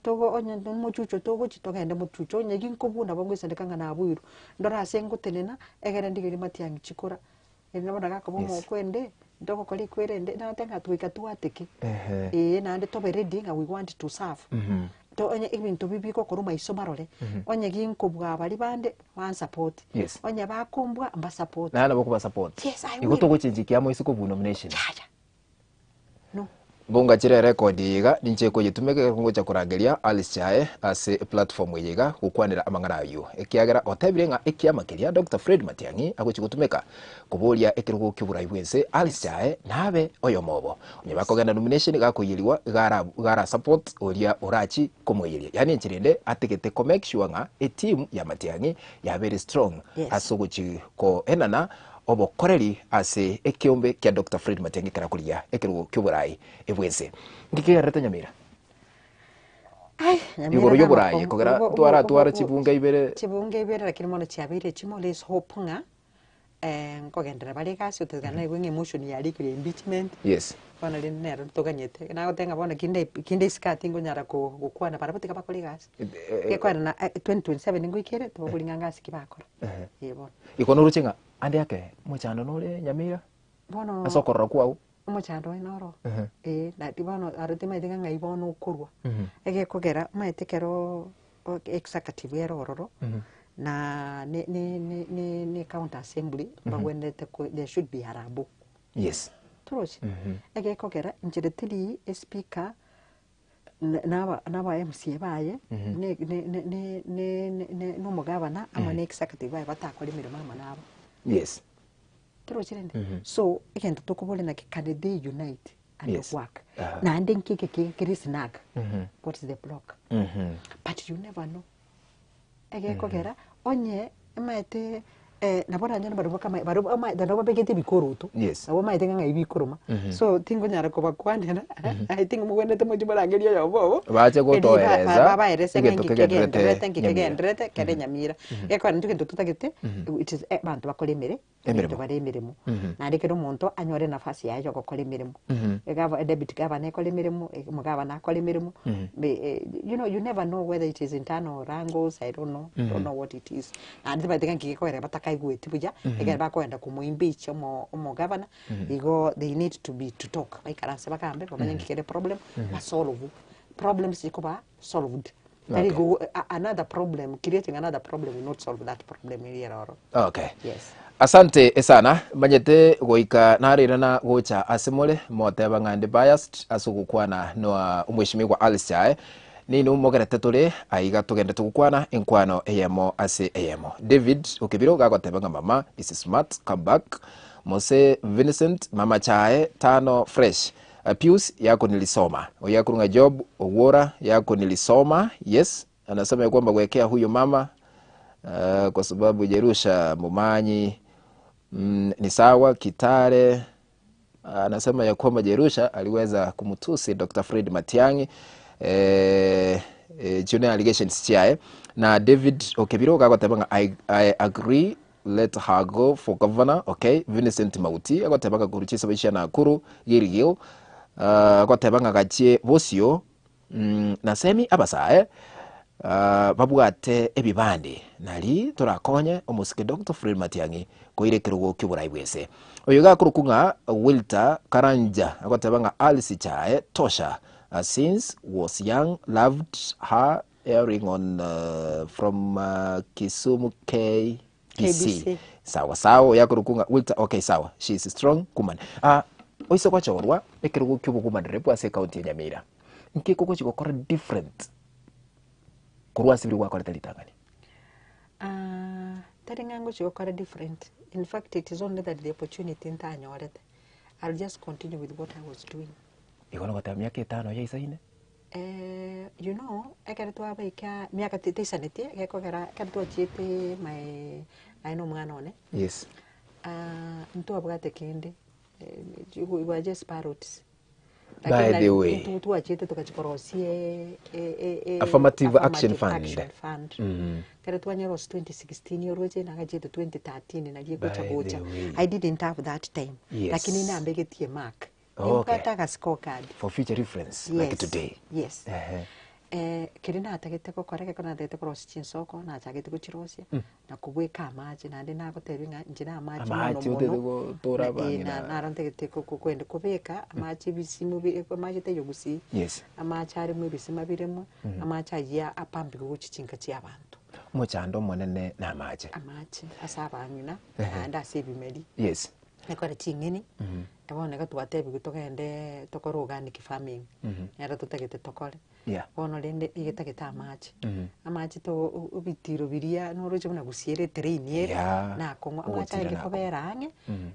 togo onye mochucho togochia togende mochucho, onye ginkobua nabo ngoisandeka ng'a nabuirwe, ndore ase ngotenena, egere ndigerie Matiang'i chikura. Erinde bono gakoba Yes. omokwende, ntogokora ekwerende, nagoteba ng'a goika twateke, Ehe. eeh naende tobe ready ng'a we want to serve. To onye ebinto bi bigokorwa maiso marore, onye ginkobua baria bande, bansupport, Yes. onye bakombua, mbasupport. Naende nabo okobasupport. Yes, I Igo will. togochenchia kiamo ase kobua nomination. Yaya. No. Mbongachire erecord eye iga, ninche koyetumeka ekero ngocha korangeria Alice Chae ase eplatform eye iga gokwanera amang'ana ayio. Ekiagera otebire ng'a ekiama keria Doctor Fred Matiang'i agochi gotumeka koboria ekerogo ki'oborai bw'ense, Alice Chae nabe oyomo obo. Onye bakogenda nomination gakoiyerigwa iga ara iga ara support oria orachi komoiyeria. Yaani enchera ende ategete ko make sure ng'a eteam ya Matiang'i yabeire strong Yes. ase ogochi koenana obokoreri ase ekeombe kia Doctor Fred Matiang'i ekero akorigia ekerogo ki'oborai bw'ense. Nki kegererete Nyamira? Ai, Nyamira Igoro y'oborai, namakongu. kogera Obo- obo- twaratwara obo- chibunge ibere. Chibunge ibere lakini mono chiabeire echimo let's hope ng'a nkogenderera bare egasi otagete naigwe ng'a emotion yarikire ya impeachment. Yes. Bono rende nero toganyete, nagoteba ng'a bono kinde kinde isiko aa tingonyara ko gokwana barabwo tiga bakore egasi. Gekogera na 2027 ngoikere, tobakori ng'a ngasi ki bakora. Ee bono. Igo noroche ng'a ande ake omochando nore Nyamira Bono ase okorora kwao. Omochando oye noro, ee naki bono aro timanyeti ng'a ng'ai bono okorwa. Egekogera omanyete ekeroo executive ere ororo, na ne ne ne ne ne county assembly mbagwenerete ko there should be arabo. Yes. Torochi? Egekogera inchera teri espeaker na aba MCA baye, ne ne ne ne ne ne na omogabana amo na executive baye batakore emeremo amo nabo. Yes. Torochi rende? So, egento tokoboria naki can they unite and Yes. work? Aha. Naende nki eke kere kere snag? What is the block? But you never know. Egekogera, onye emaete nabo oranyore barobwo kama barobwo omanyete nabo babegete ebikoroto, Yes. nabo omanyete ng'a ng'ai bikoroma. So tingonyara kobakwanera, I think mobwenerete mochie morangerie oyomo obo, Bache erio ba- gotoeresa, ba- babaerese ng'a egento inki kegendererete kegendererete, nki Nyamira. kegendererete kere Nyamira. Gekogera intwe egento totagete, it is abanto bakore emere. Emeremo. Tobare emeremo. Naende ekero omonto anyore enafasi yaye ya ogokora emeremo. Egava edepute gavana ekore emeremo, omogavana akore emeremo, be you know you never know whether it is internal wrangles, I don't know, don't know what it is. Naende tibaete ng'a nki gekogera batakaigweti buya, ekero bakogenda komoimpeach omo omogavana, igo they need to be to talk, baikaranse bagambe bamanye nki kere problem, basolve, problems chikoba solved. Tari Okay. go a- another problem, creating another problem will not solve that problem eri ere ororo. Okay. Yes. Asante esana, manyete goika narirana gocha ase more, moteba ng'a ndi biased ase ogokwana noa omweshimiwa Alice Chae. Ninu mogerete tore aiga togende togokwana enkwano eyemo ase eyemo. David Okebiro gagoteba ng'a mama is smart, come back. Mose Vincent, mama Chae tano fresh. Pius yako nilisoma. Oyo akorwa ng'a Job Owuora yako nilisoma. Yes, anasema ya kwamba wekea huyo mama uh, kwa sababu Jerusha Mumanyi mm, ni sawa Kitale anasema ya kwamba Jerusha aliweza kumtusi Dr. Fred Matiang'i eh, eh, junior allegations chiaye na David Okebiro gagoteba ng'a I, I agree Let her go for governor okay Vincent Mauti agoteba ng'a korwa chisaba chia Nakuru Gilgil uh, agoteba ng'a gachie bosio mm, nasemi abasae uh, babwate ebibande nari torakonye omosike Dr. Fred Matiang'i koira ekerogo kioborai bwese. Oyo iga akorokwa ng'a Wilter Karanja agoteba ng'a Alice Chae tosha uh, since was young loved her Airing on uh, from uh, Kisumu KBC. KBC. Sawa sawa oyo akorokwa ng'a Wilter okay sawa she is strong woman. Ah oise gochorwa ekerogo kia obogumanere bwa ase ekaunti ya Nyamira. Nki kogochi gokora different korwa ase biria gwakorete ritang'ani? Ah, tari ng'a ngochi gokora different, in fact it is only that the opportunity ntanyorete, I'll just continue with what I was doing. Igo nogoteba miaka etano yaisaine? You know, ekero twabaika miaka teisaneti, gekogera ekero twachiete my aye na omwana one, Yes. ntwabwate kende, we were just parrots. By the way. Lakini twachiete togachia korosia e- e- e- Affirmative Action Fund. Action Fund. Ekero twanyerosia 2016 oroche nagachiete 2013 nario egocha By the gocha. way. I didn't have that time. Yes. Lakini nambegetie mark. Okay. Nimbwate agascorecard. For future reference, like Yes, today. yes. Ehe. Eh, keria natagete gokora egekoro natagete korosia chinsoko, nachagete gochirosia, na kobweka amache naende nagotebia ng'a inche na amache mono Amache otete mono, gotora na eh, abang'ina. na naro ntagete ko- ko- koenda kobeka amache ebisimo bi amache taiyo gusii, Yes. amache aremo ebisima biremo, amache ayio apambigwe gochia chinka chia abanto. Omochando omonene na amache. Amache ase abang'ina, naende ase ebimeri. Yes. Ekore ching'eni, bono iga twatebigwe togendeee tokore organic farming, nero totagete tokore. Yeah. Bono rende nigo etagete amache, amache to o- ebitiro biria noroche buna gusii ere eterrain ere, Yeah. na akong'u amache Ogotira arenge na akong'u. kobera ang'e,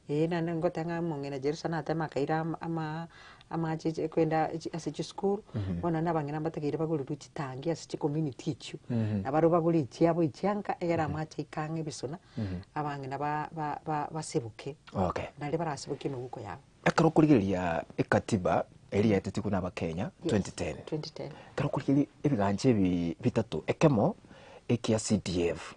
eh naende ngoteba ng'a omong'ina Jerusa natema akaira ama ama amache eche kwenda echi ase chisukuru, bono naende abang'ina mbatakeire bagorerwe chitangi ase chicommunity echio, nabarobwo bagore echiabo echianka egere amache aike ang'e ebisona, abang'ina ba ba ba basebuke, Okay. naria barasebukie emebuko yabo. Ekero okorigereria ekatiba eria yaetetigwe na abakenya Yes, 2010 2010. ekero okorigereria ebigancha ebi bitato ekemo ekia CDF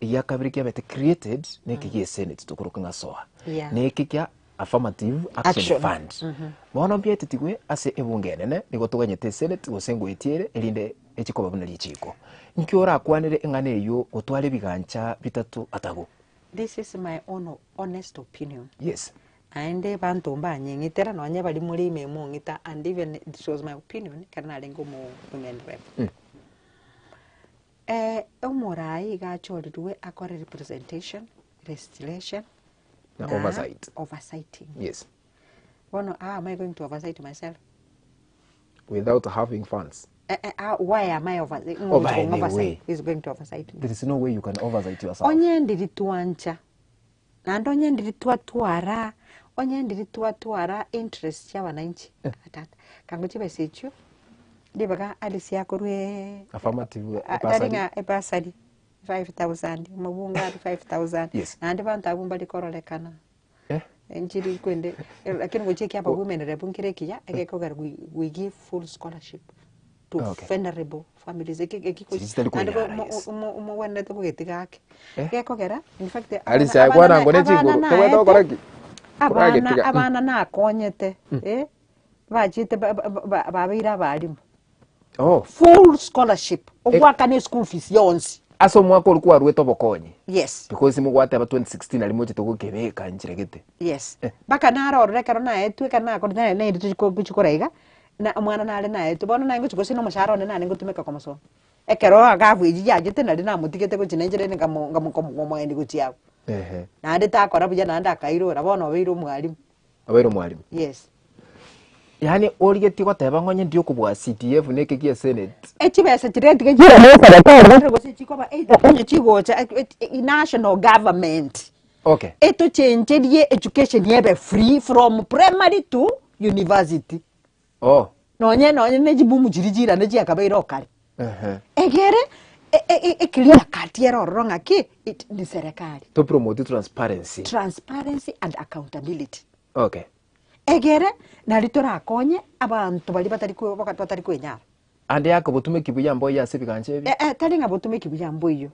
egia kabere kiabete created na eke gia esenate tokoroka ng'a SOA Yeah. na eke kia Affirmative Action Action. Fund bono mbiaetetigwe ase ebunge enene nigo toganyete esenate gose ngoetie ere erinde echi koba buna richiko. Nki orakwanere eng'ana eyio gotwara ebigancha bitato atago? This is my own honest opinion. Yes. Naende abanto mbanyeng'itera nonye baria more ime mong'ita and even this was my opinion ekero narenge omo women rep. Omorai iga achorirwe akore representation, legislation Na oversight. oversighting. Yes. Bono how am I going to oversight myself? Without having funds. Eh, eh, how, why am I over, Oh, by the oversight? way. Is going to oversight me. There is no way you can oversight yourself. Onye ndiri twancha naende onye ndiri twatwara onye ndiri twatwara interest chia abananchi atata kango chibesa echio ribaga Alice akorwe Affirmative tari bursary. ng'a ebasari 5000 omobunge aria 5000 Yes. naende banto abwo mbari kororekana Eh? Enchiri kwende lakini gochia ekiaba women rep nkere ekiya egekogera we, we give full scholarship. to Okay. venerable families eki eki Chiri chitari naende kwenyara, mo- yes. mo- mogwenerete kogetiga ake. Eh? Gekogera, in fact, Ari abana nchae abana kwana ngo ne abana chinguru, tobwate naete, gokora ki? abana Koragetiga. Mm. abana nakonyete, eh, bachiete ba- ba- ba- babeire abalimu. Oh. Full scholarship, ogwakana eschool fees yonsi. Ase omwaka oria kwarwete obokonyi. Yes. Because mogwateba 2016 naria mochete gokebeka nchera gete. Yes. Eh. Mpaka naro ororo ekero naetwe ekero nakorete naye naende tochi ko gochi kora iga, na omwana nare naetwe bono naye ngochi gose na omoshahara one nare ngotumeka komosomia. Ekero agabu eywo yachete nari namotigete gochia na inche rende nkamo nkamo nkomoendi gochia abwo. Ehe. Naende takora buya naende akairora, bono obeire omwalimu. Obeire omwalimu. Yes. Yaani origetie goteba ng'a onye ndi okobua CDF na eke gia senate. Echibesa chiria tiga chiire gose chikoba either onye chigocha national government Okay. etochencherie education ebe free from primary to university. Oh. Nonye nonye ne chibomu chiria chirane chiakabeire okare. Ehe. Egere e-e-e clear cut ere ororo ng'aki it ni serikali. To promote transparency. Transparency and accountability. Okay. Egere nari torakonye abanto baria batari ko batari kwenyara. Ande yaka botumeki buya mboiyo ase ebigancha ebi. Eh eh tari ng'a botumeki buya mboiyo.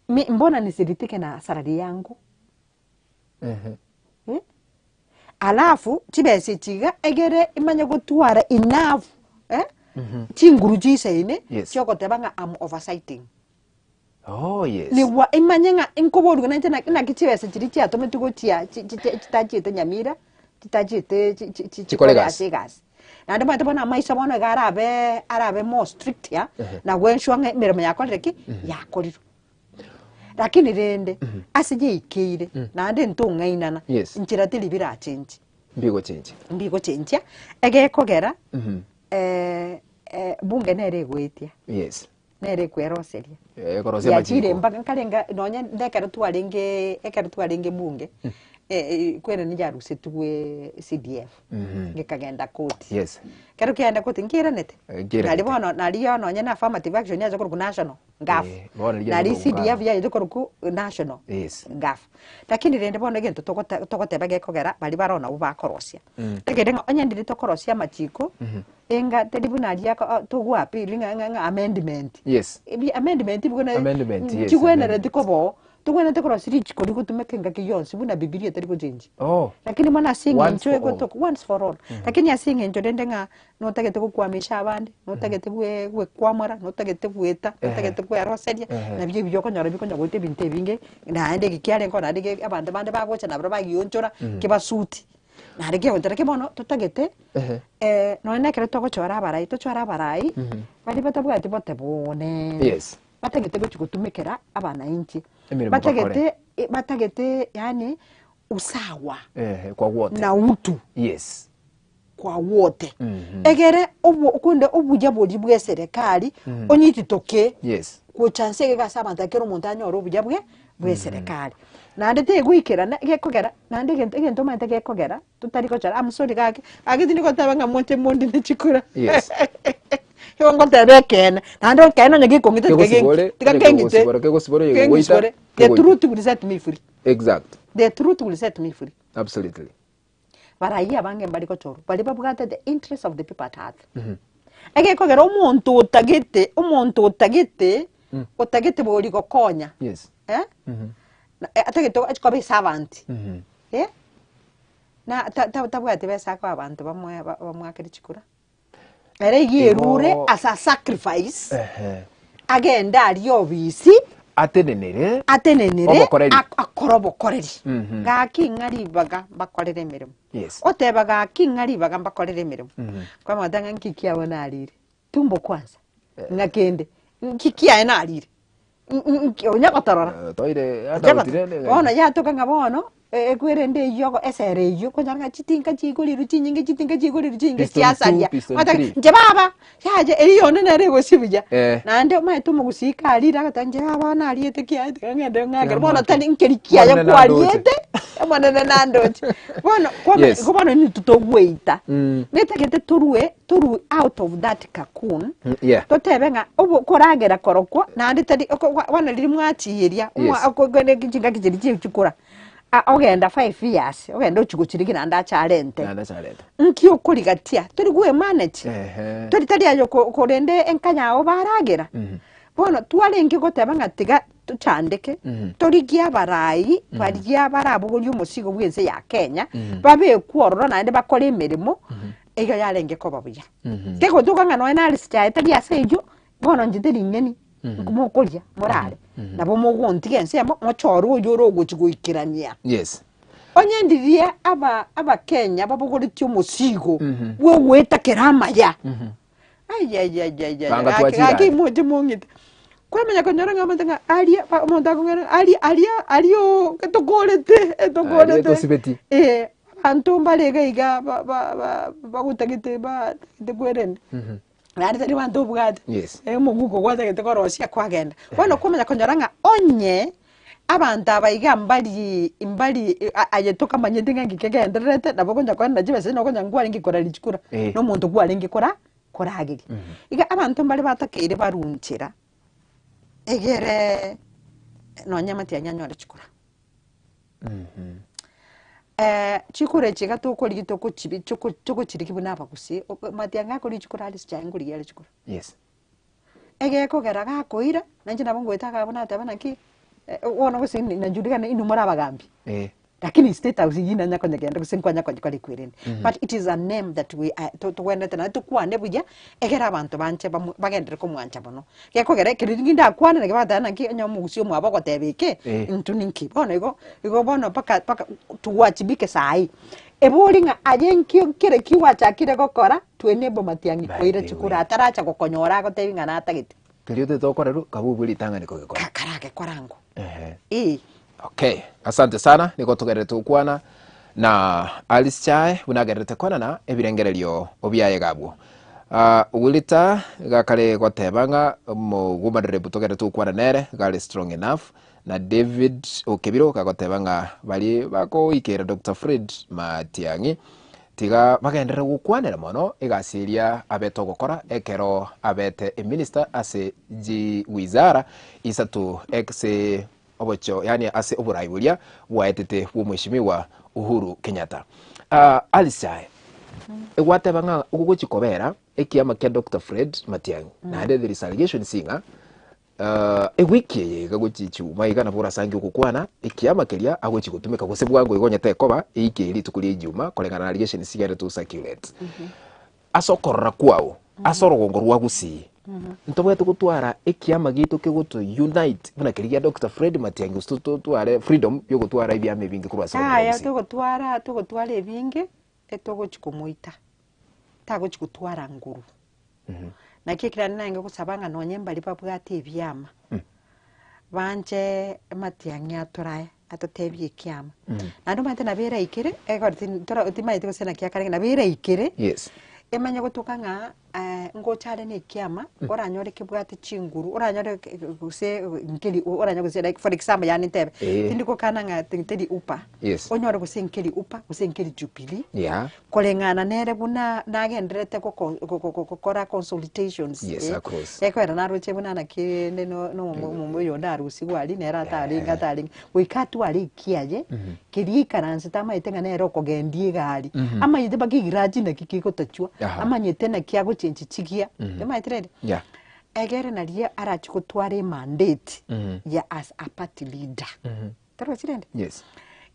Mi mbona nisiritike na salary yangu? Ehe. Eh? Alafu chibesa echi iga egere imanye gotwara enough eh, chinguru chisaine Yes. chiogoteba ng'a am oversighting. Oh yes. Nigwa imanye ng'a nkoborwa nainche naki naki chibesa chiria chiatometwe gochia chi- chi- chi- chitachiete Nyamira, chitachiete chi- chi- chi- Chikore chikore egasi. ase egasi. Naende omanyete bono amaiso bono iga arabe arabe more strict ya, Ehe. na goensure ng'a emeremo yakorire ki? Yakorirwe. Lakini rende, ase yaikeire, naende ntong'ainana, Yes. nchera teri birachenchi, Mbigochenchia. mbigochenchia, egekogera bunge nere egoetia, Yes. nere ekweroseria. Eh, ekorosia Yachire amachiko. mpaka nkarenga nonye nekero twarenge ekero twarenge bunge, kwere niyarusetigwe CDF, gekagenda koti. Yes. Ekero kiaenda koti nkiiranete, Eh, nkiiranete. nari bono nario nonye na affirmative action yacha korokwa national. Ngaf. Eh, bono riria Nari nigo CDF ngaf. yaete korokwa national. Yes. Ngaf. Lakini rende bono egento togote togoteba gekogera baria bare nabwo bakorosia. Egere ng'a onye ndiri tokorosia amachiko, enga teri buna aria ako togwa appeal ng'a ng'a ng'a amendment. Yes. Ebi amendment buna Amendment, yes, nchigwenereti amendment. koba oo, togwenerete korosia richiko rigotumeka engaki yonsi buna bibilia etari gochenjia. Oh. Lakini bono ase Once eng'encho for all. egotoka once for all. Lakini ase eng'encho rende ng'a Notagete gokwamisha abande, notagete gwe gwekwamora, notagete goeta, notagete kweroseria, Ehe. nabio ebi okonyora bikonya goeta ebinto ebinge, naende eke kiarenge oo naende ge abanto bande bagocha nabarobwo bagionchora, kebasuti. Naende kiagochora ki bono, totagete Ehe. nonye na ekero togochora abarai, tochore abarai, baria batabwati bote boneene, Yes. batagete gochi gotumekera abanainchi, Emeremo batagete batagete yaani usawa Ehe, kwa wote. na utu. Yes. kwa wote egere obo okunde obuya boria bwa eserekari onyititoke Yes. gocha nse iga ase abanto ekero omonto anyore obuya bwe bwa eserekari. Naende tegoikerana gekogera naende egento egento omanyete gekogera totari gochora I'm sorry gaki, gaki tindi goteba ng'a moche mondine chikura Yes. igo ngoteba ekeene naende ekeene onye gekong'ita tiga Kegosibore, tiga onye keng'ite kegosibora, kegosibore oyo gogoita, keng'isibore the kegoita. truth will set me free, Exact. the truth will set me free. Absolutely. Barayia abange mbari gochorwa, baria babwate the interest of the people at heart. Egekogera omonto otagete, omonto otagete, otagete bori gokonya, Yes. eh? Na- eh, atagete achi koba eservant, eh? Na ta- ta- tabwati besa akoa abanto bamoe ba- bamoakere chikura. Ere iga erure Igo- as a sacrifice, Ehe. agende aria obisi, Atenenere. atenenere Obokoreri. ak- akore obokoreri. Mhm. Gaki ng'a ribaga mbakorere emeremo. Yes. Oteba gaki ng'a ribaga mbakorere emeremo. Kwamanyete ng'a nki kiabo narire. Tumbo kwanza. Ng'a kende. Nki kiaye narire. Onya gotorora. Eh, toire Onya adautire goto- Bono yatoka ng'a bono, e- ekwerende eyio ogo esere eyio, okonyora ng'a chitinga chigorirwe chinyinge chitinga chigorirwe chinyinge Piston chiasaria. two, piston Ogoteba three. inche baba, yaye eyio yonde nere egosibia buya. Eh. Naende omanyete omogusii karire agoteba inche baba nariete kiaye tiga ng'ende ng'akere. Bono Ng'amwake. tari nkeri kiaye Omonene nandoche. kwariete, omonene nandoche. Bono kwame Yes. igo bono intwe togoita. Mm. Netagete torue torue out of that cocoon, Mm, yeah. totebe ng'a obo koragera korokwo naende tari oko- kwa- bono riria mwachiiria Yes. chingaki chiria chie chikura. A- ogenda 5 years, ogenda ochia gochirigia naende ache arente. Naende ache arente. Nki okorigatia? Tori kwemanage? Ehe. Tori tari aye oko korende enka yago baragera? Bono twarenge goteba ng'a tiga tochandeke, torigie abarai baria barabogorie omosigo bwa ense ya Kenya, babekwe ororo naende bakore emeremo, iga yarenge koba buya. Kegotoka ng'a nonye nare chiaye tari ase eywo, bono inche teri ng'eni, mokoria morare, nabo mogontiga ensemo mochore oywo ore ogochi goikerania. Yes. Onye ndiria aba abakenya babogoretie omosigo bwa ogoeta kera amaya, Aiaiaiaiai, Banga gaki twachire gaki are. moche mong'ite. Kwamanya konyora ng'a omonto ng'a aria ba omonto akong'ira ng'a aria aria aria oo etokorete Aria etokorete. etosibeti. Eh, abanto mbare iga iga ba ba ba bagotagete batagete kwerenda. Naende tari banto obwate, Yes. omoguko gwatagete korosia kwagenda. Bono kwamanya konyora ng'a onye Abanto aba iga mbari mbari aye tokamanyeti ng'a nki kegendererete, nabo okonya koenana chibesa echi nokonya nkwarenge koraria chikura, Eh. na omonto kwarenge kora korageria. Iga abanto mbare batakeire barunchera, egere nonye amatiang'i anyore chikura. Chikura echi iga tokorigia tokochibi choko tokochirigia buna abagusii, matiang'i akorigia chikura aria chiaye nkorigia are chikura. Yes. Egekogera gakoira, na inche nabo ngoeta iga abwo nateba naki, bono gose najulikana inwe more abagambi, Eh. lakini state house eywo nanya konyegenda gose nkwanya konyekora ekwerende. But it is a name that we are to togwenerete naende tokwane buya, egere abanto banche bamo bagenderere komwancha mono. Gekogera ekero riria ndakwane naki bagoteba naki onye omogusii omwabo ogoteba eke, Eh. intwe ninki. Bono igo, igo bono mpaka mpaka tuwajibike saii. Ebori ng'a aye nkio nkere ki gwachakire gokora, to enable Matiang'i By koira the way. chikura ataracha gokonyora agotebi ng'a natagete. Keria otagete gokora rwo, kabe obwe ritang'ani kogekora. Ka- Karagekora ango. Ehe. Ee. Okay, asante sana nigo togererete gokwana na Alice Chae buna agererete kwanana ebirengererio obiaye gabwo. Uh, Wilita gakare goteba ng'a omogumanere togererete gokwana nere gare strong enough Na David Okebiro gagoteba ng'a baria bakoikeera Doctor Fred Matiang'i tiga bagenderere gokwanera mono egasi eria abete ogokora ekero abete eminister ase wizara isato ase obochio yaani ase oborai boria bwaetete bwa omweshimiwa Uhuru Kenyatta. Alice aye egwateba ng'a ogochi kobera ekiama kia Doctor Fred Matiang'i naende there is allegations ng'a Ewiki eye iga gochia echuma iga nabo orasange ogokwana ekiama keria agochia gotumeka gose bwango iga onye tekoba eiki eye rituko ria ejuma koreng'ana na allegations chigende to circulate. Ase okorora kwao ase orogongo rwa Gusii ntobwate gotwara ekiama giaito kegoto unite buna keria gia Doctor Fred Matiang'i gose totware freedom yogotwara ebiama ebinge korwa ase orogongo rwa Yaya Gusii. togotwara togotwara ebinge etogochi komoita, tagochi gotwara nguru. Naki ekero naende narenge gosaba ng'a nonye mbaria babwate ebiama, banche amatiang'i atorae, atotebie ekiama. Naende omanyete nabo eraikere, egori tin tora timanyeti gose naki akarenge, nabo eraikere, Yes. emanye gotoka ng'a ngocha are na ekiama, oranyore kebwate chinguru, oranyore gose nkeri oranyore gose like for example yaani ntebe, Eh. tindi gokana ng'a teri upa, Yes. onyore gose nkeri upa, gose nkeri Jubilee, Yeah. Koreng'ana nere buna nagendererete gokora consultations, Yes, across. ekogera naroche buna naki rende no- no omo oyonde arusigwe aria nere atarenge atarenge, goika atware ekiaye, keria aikaransete amanyete ng'a nere okogendia egari, amanyete mpaka egirachi naki kegotachwa, Aha. amanyete naki agochenchi chigiya, omanyete rende? Yeah. Egere naria arachi gotwara emandate ya as a party leader. Torochi rende? Yes.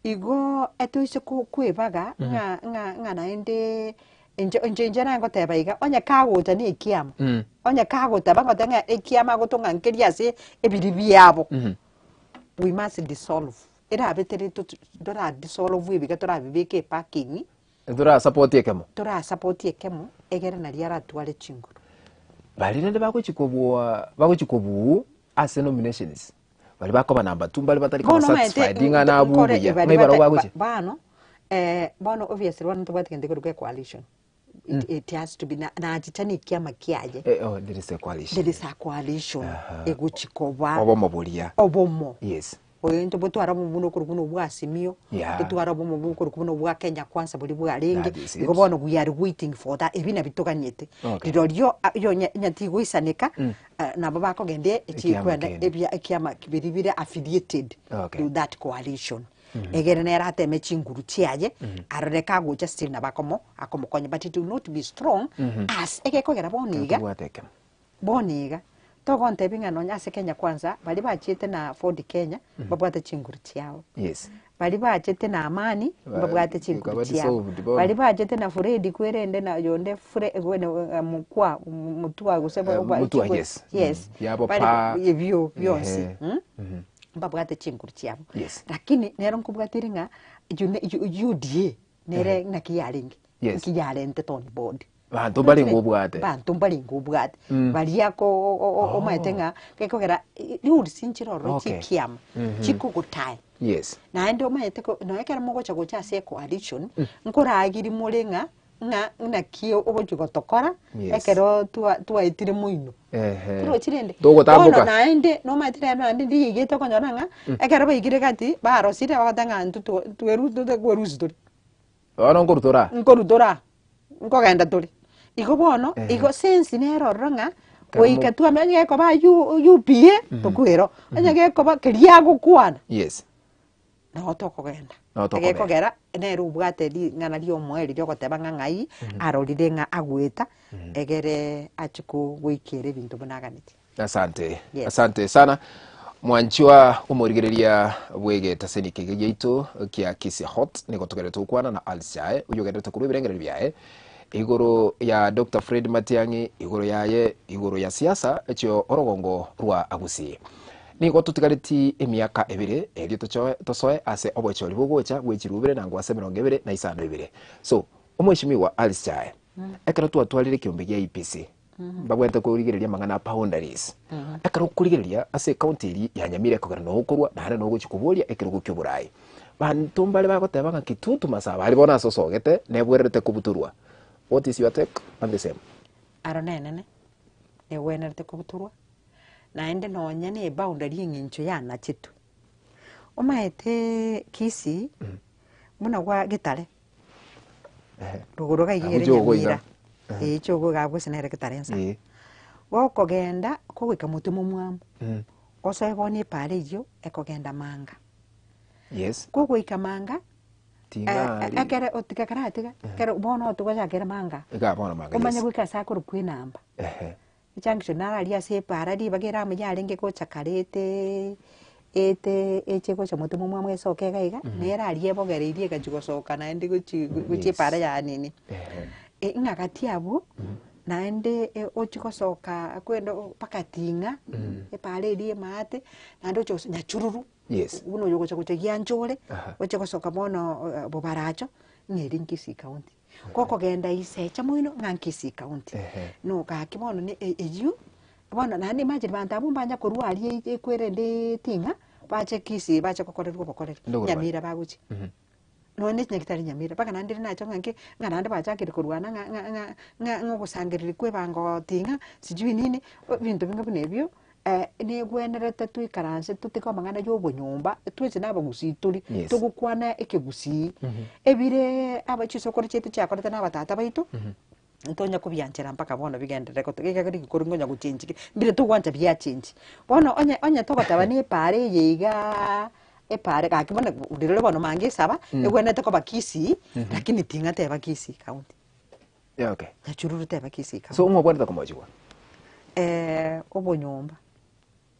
Igo etoise ko- kwebaga ng'a ng'a ng'a naende inche inche inche naye ngoteba iga, onye kagocha na ekiama, Mm. onye kagoteba ngoteba ng'a ekiama agotong'a nkeria ase ebiri biabo, we must dissolve. Erabe tere totu tora dissolve ebiga torabibeke eparking, Ntorasapoti ekemo. torasapoti ekemo, egere naria aratware chinguru. Baria rende bagochi kobua bagochi kobuu ase nominations. Baria bakoba number two mbare batari koba Bono omanyete satisfied ng'a nabwo nkore buya. bari Ng'ai barabwo bata- bagochia? ba- bono bono obviously bono ntobwate gento ekerokwa ecoalition. It, it has to be na nachicha na ekiama kiaye. Eh, oh, there is a coalition. There is a coalition egochi koba Obomo boria. obomo. Yes. Oyo intwe botware obomo buna okorokwa buna obwa Azimio, Yeah. totware obomo buna okorokwa buna obwa Kenya Kwanza boria bwarenge, That is it. igo bono we are waiting for that, ebi nabio toganyete. Okay. Rirorio a- yonye onye tigoisaneka, nabo bakogenda Ekiama echikwenda kende. ebia ekiama biria bire affiliated Okay. to that coalition. Egere nere ateme chinguru chiaye, arore kagocha still nabo akomo akomokonya but it will not be strong as egekogera bono iga, Tobwate ekemo. bono iga, togontebia ng'a nonye ase Kenya Kwanza, baria bachiete na Ford Kenya, mbabwate chinguru chiabo. Yes. Baria bachete na Amani, Ba- mbabwate chinguru ekaba chiabo. dissolved bono. Baria bachete na Fred kwerende na oyonde Fre Mukwa, Mutua gose Eh, Mutua, yes. yes. Mm. Yabo Bari- pa- ebio bionsi. Ehe. Mm? Mbabwate chinguru chiabo. Yes. Lakini nero nkobwatire ng'a UDA nere naki yarenge, Yes. nki yarentete on board. Banto mbarenge obwate. Banto mbarenge obwate. Baria ko omanyete ng'a gekogera rules nchire ororo Okay. chikiama chikogotaya. Yes. Naende omanyete ko nonya ekero mogocha gocha ase ecoalition, nkoragiri more ng'a ng'a naki ogochia gotokora Yes. ekero twa twaetire moino. Ehe. Torochi rende? Togotamboka. Bono naende nomanyete rero naende ndiyigete okonyora ng'a ekero baikire gati barosire bagoteba ng'a intwe two tweru totekwerusia tore. Bono nkorutora aa. Nkorutora aa, nkogenda tore. Igo bono, Ehe. igo sense nere ororo ng'a Kero goika mo- twamenya onye gekoba U UPA tokwero, onye gekoba keria agokwana. Yes. Noo tokogenda. Noo tokogenda. Egekogera nere obwate ring'ana riomoerio riogoteba ng'a ng'ai arorire ng'a agoeta egere achie ko goikera ebinto buna aganetie. Asante. Yes. Asante sana mwanchwa omorigereria bw'egetaseni kege giaito kia Kisii Hot nigo togerete gokwana na Alice Chae oyio ogenderete korwa ebirengererio biaye igoro ya Dr. Fred Matiang'i igoro yaye igoro ya siasa echio orogongo rwa Gusii. Nigo totigareti emiaka ebere erio tochoe tosoe ase obochori bogocha bwe chirubere na ngwase emerongo ebere na isano ebere. So, omweshimiwa Alice Chae, ekero twatwarire ekiombe gia IEBC, mbabwenerete korigereria amang'ana a boundaries. Ekero okorigereria ase ecounty eria ya Nyamira ekogera noo okorwa naende noo ogochia koboria ekerogo kia oborai. Banto mbare bagoteba ng'a Kitutu Masaba aria bono ase osogete nebwererete kobutorwa. What is your take on the same? Aro nenene, negwenerete kobutorwa. Naende nonya ne eboundary eng'encho yanachetwe. Omaete Kisii, buna gwa Getare, rogoro iga Abwo ere Jogoo iga. Nyamira, eh Jogoo iga abwo ase nere Getare nsa. Eh. Gokogenda, kogoika motwe momwamu, osoe bono epara eyio ekogenda Manga. Yes. Kogoika Manga, Ting'ari. ekere otiga karatiga, ekero bono otogochakera Manga, Iga bono Manga, omanye yes. goika ase akorokwa enamba. Ehe. Ejunction naro aria ase epaara ribaga ere amo yarenge gocha kare eteeee ete eche gocha motwe momwamu esoke iga iga, nere aria ebogereirie egachia gosoka naende gochi gochia Yes. epaara ya nini. Ehe. Ng'a gati abwo, naende ochia gosoka kwenda mpaka ting'a, epaara eria emaate, naende oche gosoka nyachururu, Yes. buna oyo ogocha gocha gianchore, Aha. oche gosoka bono bobaracho, ng'a eri Kisii county. Gokogenda isecha moino ng'a Kisii county. Ehe. No gaki bono ne e- eyio, bono naende imagine banto abwo mbanya korwa aria e- ekwerende ting'a, bache Kisii bache gokorerwa obokoreri, Ndogoro bare. Nyamira bagochia. Nonya ne chinyagitari Nyamira, mpaka naende riria nacha ng'a nki, ng'a naende bachakire korwana ng'a ng'a ng'a ng'a ng'a ogosangereria kwa ebango ting'a, sijui nini, ebinto binga buna ebio, Negwenerete toikaranse totige amang'ana ya obonyomba, twensi na abagusii tore, Yes. togokwana ekegusii. Ebire aba chisokoro chiaito chiakorete na abatata baito, ntonya kobianchera mpaka bono bigenderere goto gekogera egekoro nkonya gochenji kere, mbire togwancha biachenji. Bono onye onye togoteba na epaara eye igaaa, epaara gaki bono rirorio bono manga esaba, egwenerete koba Kisii, lakini ting'a teba Kisii county. Yeah, okay. Nyachururu teba Kisii county. So ng'o obwenerete komochigwa? Obonyomba.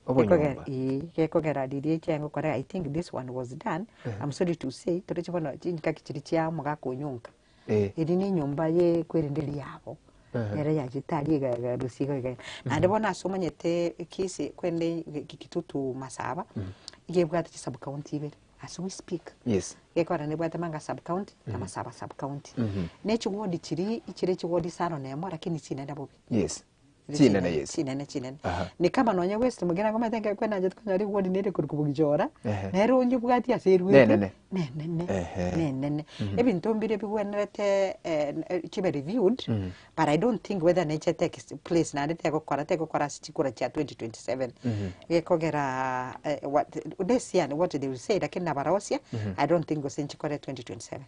Obonyomba. Gekogera eeh, gekogera riria ekiagera ngokora I think this one was done, I'm sorry to say, toroche bono chingaki chiria chia omogaka onyonka. Eh. Eri na enyomba ye kwerende riabo, ere yachete aria iga iga rusia iga iga. Naende bono ase omanyete Kisii kwerende Kitutu Masaba, iga ebwate chi sub county ibere. As we speak. Yes. Gekogera nebwate Manga sub county na Masaba sub county. Ne chiward chiria chire chiward isano na emo lakini chinene bobe. Yes. Chire Chinene yes. Chinene chinene. Aha. Ni kama nonye West Mugirango omanyete ekero kwenanchete konyora eward nere korokwa Bogichora, Ehe. nere onyebwati ase erwete. Nenene. Nenene. Ehe. Nenene. Ebinto mbire bigwenerete chibe reviewed, but I don't think whether neche take place naende tegokora tegokora ase chikura chia 2027. Gekogera what this year what they will say lakini nabarosia I don't think gose nchikore 2027.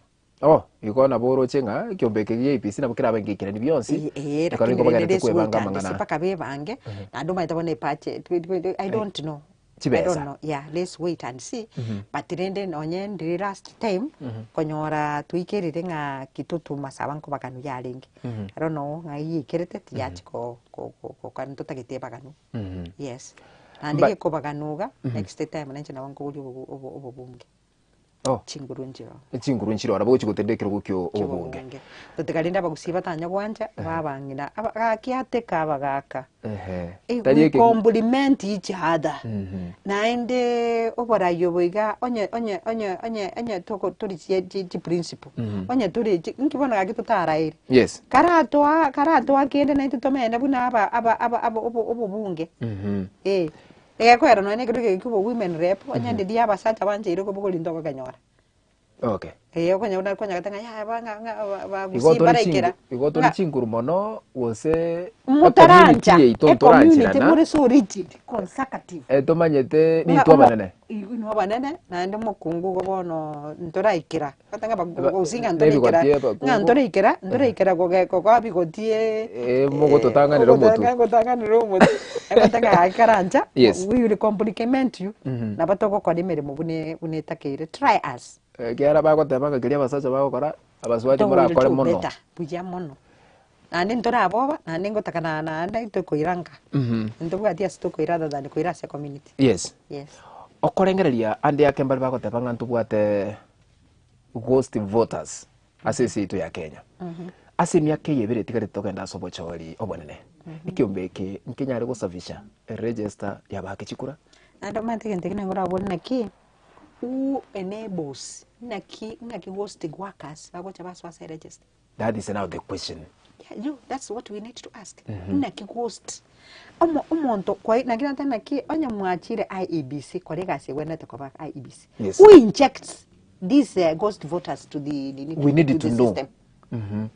Oh, igo nabo oroche ng'a ekiombe eke gia IEBC nabo kerabe ngekerani bionsi, Eh, eh, ekero lakini nigo rende bagenderete rese kwebanga goetandisia amang'ana. mpaka bebange, naende omanyete bono epache I don't know. I don't Chibesa. know. Yeah, let's wait and see. But rende nonye ndiri last time konyora twaikerire ng'a Kitutu Masaba nkobaganu yarenge. I don't know ng'ai yaikerete tiyachi ko- ko- ko- gokora ntotagete ebaganu. Yes. Naende But- gekobaganu iga, next time nainche nabo nkoboria obobu- obo- obobunge. Oh. Chinguru nchiroo. Chinguru nchiroo nabo ogochi gotenda ekerogo kia obobunge. Kiobobunge. Totiga rende abagusii batanya gwancha, babang'ina, aba gaki ateka abagaka. Ehe. Eh, Tari we eke compliment each other. Naende oborai obo iga onye onye onye onye onye toko tori chie chi chiprinciple, onye tore chi inki bono gaki totaraire. Yes. Karatoa karatoa kende naintwe tomene buna aba aba aba aba obo obobunge. Eh. Egekoera nonya na ekero eke kia obo women rep, onye ndiria abasacha bancheire kobogoria ntogokenyora. Okay. Eh, okonya buna okonyagete ng'a yaya ba ng'a ng'a ba Igo bagusii tore mbaraikera, chingu igo tore ng'a chinguru mono gose motarancha ecommunity yaito ecommunity ntorancherana more so rigid, conservative. eh, tomanyete Ng'a nintwe omo abanene. igo inwe abanene, naende omokungu igo bono ntoraikera, gose ng'a Eba bagusii ng'a ntoraikera nebigoti ng'a abakungu ntoraikera ntoraikera goge gokoa bigoti Eh, mogototang'anera omotwe. gotang'anera omotwe, egoteba ng'a gaki karancha, Yes. we will compliment you, nabo togokora emeremo buna buna etakeire, try us. Ekiagera bagoteba ng'a keria abasacha bagokora, abasubati Togo will morakore do mono. better, buya mono. Naende ntoraboba, naende ngotaka na naende tokoira nka, ntobwati ase tokoira other than koira ase ecommunity. Yes. Yes. Okorengereria ande ake mbare bagoteba ng'a ntobwate ghost voters ase ense yaito ya Kenya. Ase emiaka eye ebere etigarete togende ase obochori obonene, ekiombe eke nkenyare gosafisha eregister ya abake chikura? Naende omanyete egento ekio nkorabore naki, who enables naki naki ghost workers bagocha basoa ase eregister? That is now the question. Yeah, you, that's what we need to ask. Naki ghost omo omonto kwai naki nateba naki onye mwachire IEBC kora egasi egwenerete koba IEBC. Yes. Who injects these uh, ghost voters to the, the, We need to to the know. system?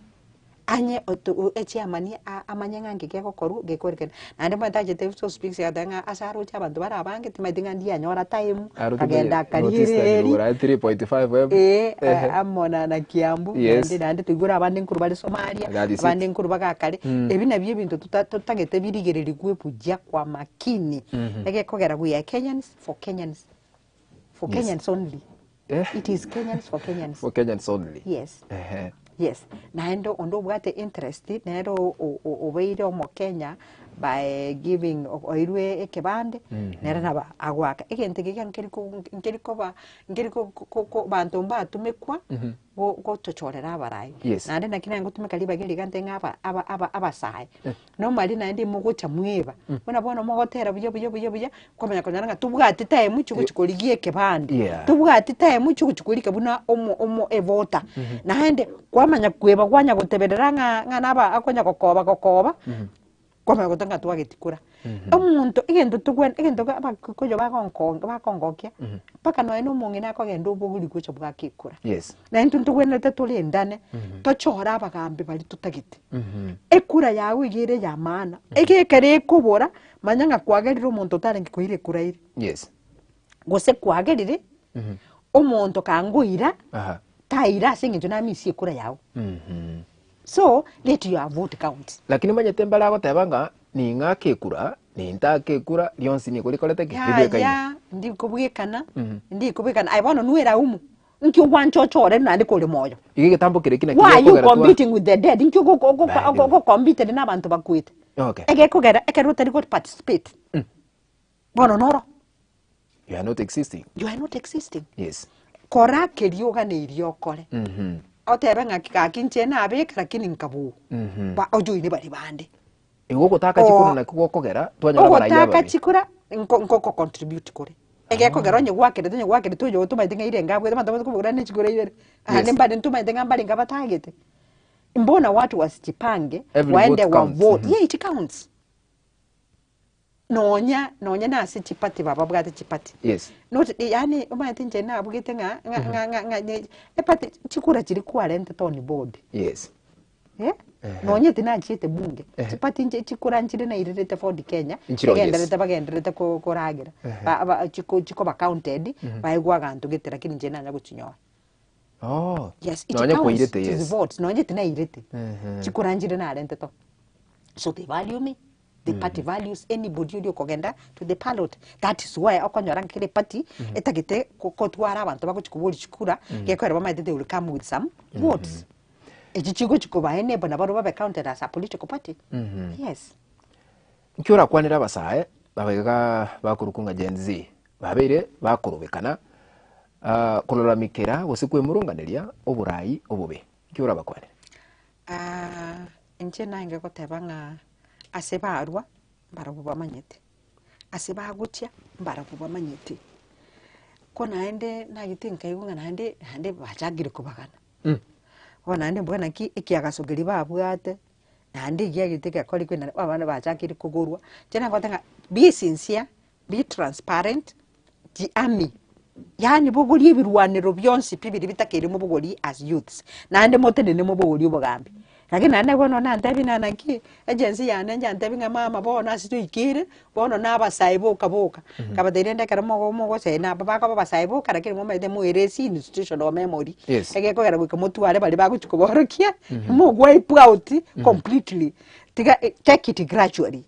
Anye oto- o- echairman a- amanye ng'a nki kegokorwa gekorekana. Naende omanyete achete so speaks agateba ng'a ase aroche abanto bare abange timaeti ng'a ndianyora time, akagenda akarigereria. 3.5 M. Ee, Ehe. amo na na Kiambu, Yes. naende naende toigure abande nkorwa bare Somalia, That is it. abande nkorwa bagakare, ebi nabio ebinto tota totagete birigererigwe buya kwa makini, egekogera we are Kenyans for Kenyans, for Yes. Kenyans only. Eh. It is Kenyans for Kenyans. For Kenyans only. Yes. Ehe. Yes, naende onde obwate interest nere o- o- o- obeire omokenya by giving o- oirwe ekebande nere nabo agoaka. Egento eke iga nkeri ko nkeri koba nkeri ko ko ko banto mbatumekwa go gotochorera abarai. Yes. Naende naki naye ngotumeka ribaga eri iga nte ng'a aba aba aba abasae, Nomari naende mogocha mweba, buna bono mogotera buya buya buya buya, kwamanya konyora ng'a tobwati time chigochi korigia ekebande, Yeah. tobwati time chigochi korika buna omo omo evoter. Naende kwamanya kweba kwanya goteberera ng'a ng'a naba akonya gokoba gokoba, kwamanya goteba ng'a twageti kura. Omonto egento tobwen egento abakikuyu bagonko bakongokia, mpaka nonye na omong'ina akogenda obogori gocha bwake ekura. Yes. Na intwe ntogwenerete torendane, tochore abagambi baria totagete. Ekura yago iga ere ya maana, iga ekero ekobora, manya ng'a kwagerire omonto otarenge koira ekura ere. Yes. Gose kwagerire, omonto kangoira, Aha. taira ase eng'encho namisie ekura yago. So, let your vote count. Lakini omanyete mbare agoteba ng'a ning'ake ekura, nintake ekura, rionsi nigo rikorete ki? Ribwekaine. Yaya, ndikobwekana, ndikobwekana, aye bono nweraumu, Nki ogwancha ochore naende kore moyo? Iga egetambo keria ki naki Why are you gekogera twa competing with the dead? Nki ogo- ogo- By the ogo- way. ogocompete na abanto bakwete? Okay. Egekogera ekero otari go participate bono noro You are not existing. you are not existing. Yes. Kora keria oganeirie okore. Otebe ng'aki gaki inche nabeka lakini nkabuu. Ba ojoine baria bande. Igo ogotaka chikura naki gokogera twanyora abaraiyo Ogotaka ababe. chikura nko nkoko contribute kore. Egekogera onye gwakerete onye gwakerete oyo otomaete ng'a ire ngabwate abanto bamaete kobogora ne chikura ibere. Yes. Ande mbare ntomaete ng'a mbare ngabatagete. Mbona watu wasijipange Every waende vote wa counts. vote. Yeah, it counts. Nonya nonya na ase chipati bababwate chipati. Yes. Not yaani omanyete inche nabugete ng'a ng'a ng'a ng'a ng'a ne epati chikura chiria kwarentete on board. Yes. Eh, nonye tinachiete bunge chipati inche chikura nchire nairerete Ford Kenya Nchire yes. egenderete bagenderete ko- koragera Ba- ba- chiko chikoba counted baegwa aganto gete lakini inche nanya gochinyora Oh. yes it Nonye counts kwairete it is yes. votes nonye tinairete chikura nchire narentete oo. So they value me. The party values anybody oria okogenda to the ballot. That is why okonyora ng'a kera eparty etagete ko- kotwara abanto bagochi koboria chikura, gekogera bamaete they will come with some votes. Echi chigochi koba enable nabarobwo babe counted as a political party. Yes. Nki orakwanere abasae abaiga bakorokwa ng'a Gen Z babeire bakorobekana ah, kororamikera gose kwemurunganeria oborai obobe? Nki orabakwanere? Ah, inche naenge goteba ng'a ase barwa mbarabwo bamanyete, ase bagochia mbarabwo bamanyete, ko naende nagete nkaigwa ng'a naende naende bachakire kobagana. Bono naende mbwene naki ekiagaso keria babwate, naende egiagete egekori kwenda abana bachakire kogorwa, inche nagoteba ng'a be sincere, be transparent, jiami, yaani bogoria ebirwanero bionsi pi biria bitakeire mobogorie as youths, naende motenene mobogorie obogambi. Lakini naende bono nantebie ng'a naki, agency yane inche antebie ng'a mama bono ase toikeire, bono na abasae boka boka. Nkabatebia rende ekero mogo mogosee nabo bakoba abasae boka lakini momanyete moerase institutional memory, Yes. egekogera goika motware baria bagochi koborokia, mogo-wipe out completely. Tiga take it gradually.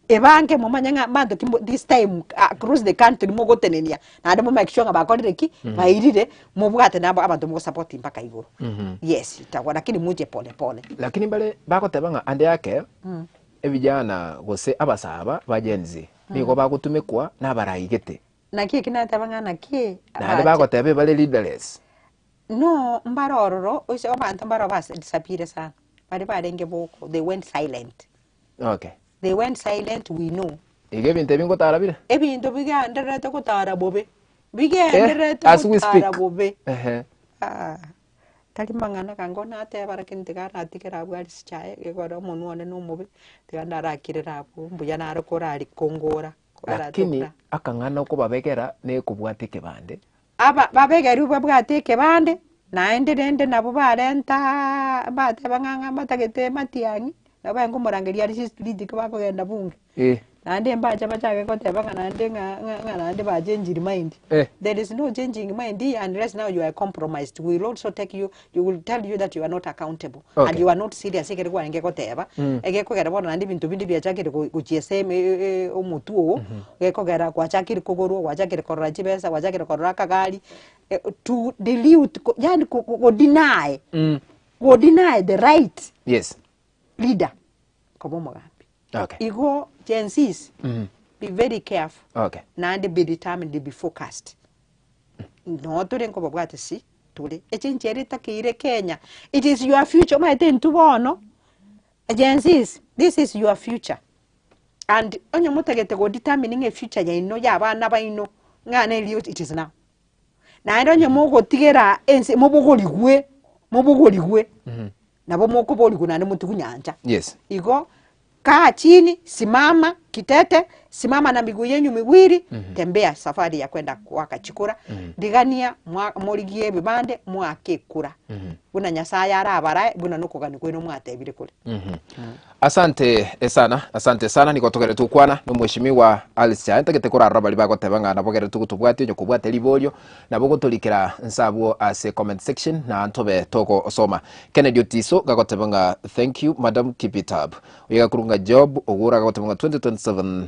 Ebange momanye ng'a mbanto ki this time across the country mogotenenia, naende mo make sure ng'a bakorire ki, bairire, mobwate nabo abanto mogosupport mpaka igoro. Yes, itakuwa lakini muche pole pole. Lakini mbare bagoteba ng'a ande ake ebijana gose abasaaba ba Gen Z nigo bagotumekwa nabarai gete. Naki eki nateba ng'a naki Naende bagoteba ebare leaderless. No mbare ororo, ase abanto mbaro base disappear sana, baria barenge boko they went silent. Okay. They went silent we know. Iga ebinto ebi ngotara bire? Ebinto bigendererete gotara bobe, Eh, bigendererete as we gotara speak. bobe. Ehe. Ah, tari mang'ana kango nateba lakini tiga aratigere abwo aria chichae igoro omonwe one na omobe, tiga ndarakirere abwo mbuya naro korari kongora, Lakini koratokora. akang'ana okobabegera na ekobwata ekebande. Aba babegerigwe babwate ekebande, naende rende nabo barentaaa bateba ng'a ng'a mbatagete matiang'i, nabo barenge komorangeria aria chistreet ekero bakogenda bunge. Eh. Naende mbacha bachake goteba ng'a naende ng'a ng'a ng'a naende bachangiri mind. Eh. There is no changing mind unless now you are compromised, we will also take you, you will tell you that you are not accountable and Okay. you are not serious ekere kwarenge goteba, egekogera bono naende ebinto binde biachakire go gochia ase eme omotwe oo. Gekogera gwachakire kogorwa, gwachakire korora chibesa, gwachakire korora akagari, to dilute ko yaani ko ko deny, go deny the right Yes. leader koba omogambi. Okay. Igo Gen Zs, be very careful, Okay. naende be determined, be focused. Noo tore nkobabwate si tore, eche enchera etakeire Kenya, it is your future, omanyete intwe bono, Gen Zs, this is your future. And onye motagete go determine ng'a efuture yaino ya abana baino ng'a neri it is now. Naende onye mogotigera ense mobogorigwe mobogorigwe nabo mokoborigwa naende motigwe nyancha. Yes. Igo kaa chini simama kitete simama na miguu yenyu miwili tembea safari ya kwenda goaka chikura rigania mwa morigie ebibande moake ekura buna Nyasaye arabarae buna nokogania kwaino mwatebire kore. Asante sana, asante sana nigo togerete gokwana na omweshimiwa Alice Chae ntagete korarora baria bagoteba ng'a nabo gerete gotobwatia onye kobwate riborio nabo gotorikera nse abwo ase comment section na ntobe togosoma. Kennedy Otiso gagoteba ng'a thank you madam keep it up. Oyo gakorwa ng'a Job Ogura gagoteba ng'a 2027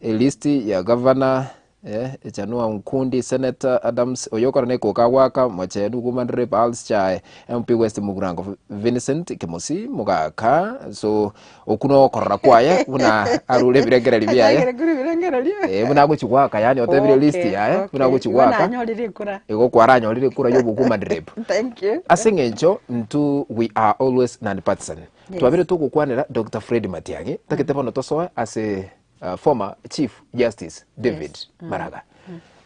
elist ya governor Eh, Echanua Nkundi, Senator Adams, oyokora nekoka agwaka, Mochenu Woman Rep Alice Chae, MP West Mugirango Vincent Kemosi Mogaka, so oku nokorora kwaye buna arure ebirengererio biaye. Achakire korwa ebirengererio. Eh, buna agochi goaka yaani otebire list Okay, yaye buna okay. agochi Igo goaka nanyorire ekura. igo kwaranyorire ekura ya obowoman rep. Thank you. Ase eng'encho ntu we are always non-partisan. Yes. Twabire togokwanera Dr. Fred Matiang'i, tagete bono tosoe ase Former Chief Justice David Maraga.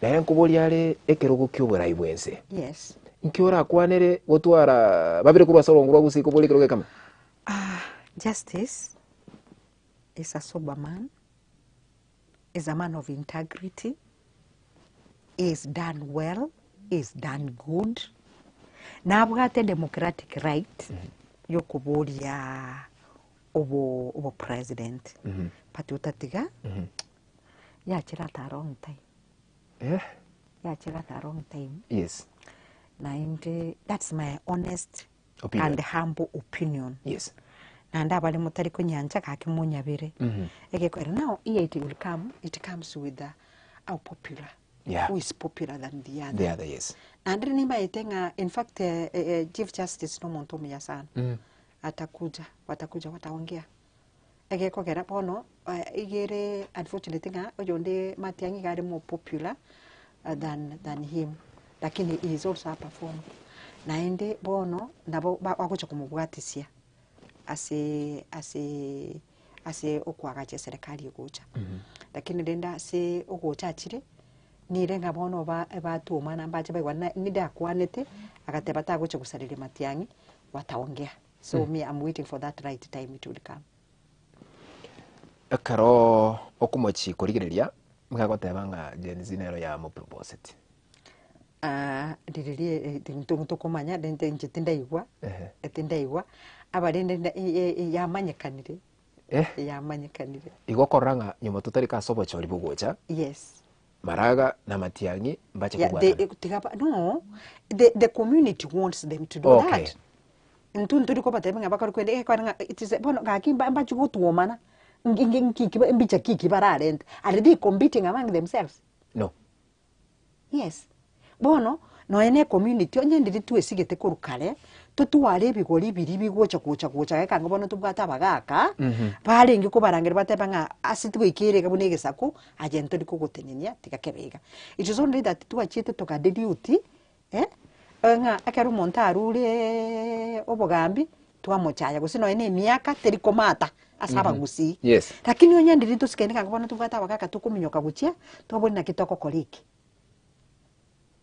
Nere nkoboria are ekerogo ki'oborai bw'ense. Yes. Nki orakwanere gotwara babere korwa ase orongo rwa Gusii koboria ekerogo ekemo? Ah, Justice is a sober man, is a man of integrity, is done well, is done good. Nabwate democratic right yokoboria obo obo president but otatiga yachire at a wrong time Eh, yachire at a wrong time yes. naende that's my honest Opinion. and humble opinion Yes. Naende abare motari konyancha gaki monyabere. Egekoera now here it will come, it comes with the how popular, Yeah. who is popular than the other. The other, yes. Naende nimbaete ng'a in fact eh, eh, Chief Justice nomonto omuya sana. Atakuja, watakuja wataongea. Egekogera bono iga ere unfortunate ng'a oyonde Matiang'i iga are more popular than than him, lakini he is also a performer. Naende bono nabo bagocha komobwatisia ase ase ase okoagacha eserekari egocha. Lakini rende ase ogocha achire, nire ng'a bono ba ebatwomana mbache baigwane ninde akwanete, agateba tagocha gosareria Matiang'i, wataongea. So me am waiting for that right time it will come. Ekero okomochi korigereria, nigo agoteba ng'a Gen Z nero yamoproposeti. Ah, rirorio ntokomanya rende inche tindaigwa, Ehe. tindaigwa, aba rende nda- e- e- yamanyekanire, Eh. yamanyekanire, Igo okorora ng'a nyuma totarika ase obochori bogocha, yes. Maraga na Matiang'i mbache Yeah, they, kobwatana. tiga ba- no, the, the community wants them to do Okay. that. Intwe ntori kobatebia ng'a bakore kwende egekogera ng'a it is a bono gaki mba mbachi gotwomana, ngi ngi nki ki mbicha ki ki bararente, are they competing among themselves? No. Yes. Bono, nonye na ecommunity, onye ndiri twesigete korwa kare, totware ebigori biria bigocha gocha gocha egeka ng'a bono tobwate abagaka, barenge kobarangeria bateba ng'a ase tigoikera iga buna egesaku, aye ntori kogotenenia tiga kebe iga. It is only that twachiete tokadeduti eh, ng'a ekero omonto arureeee obogambi, twamochaya gose nonye na emiaka teri komata ase abagusii. Yes. Lakini onye ndiri tosikane ekanga bono tobwate abagaka tokominyoka gochia, twabori naki togokora eke.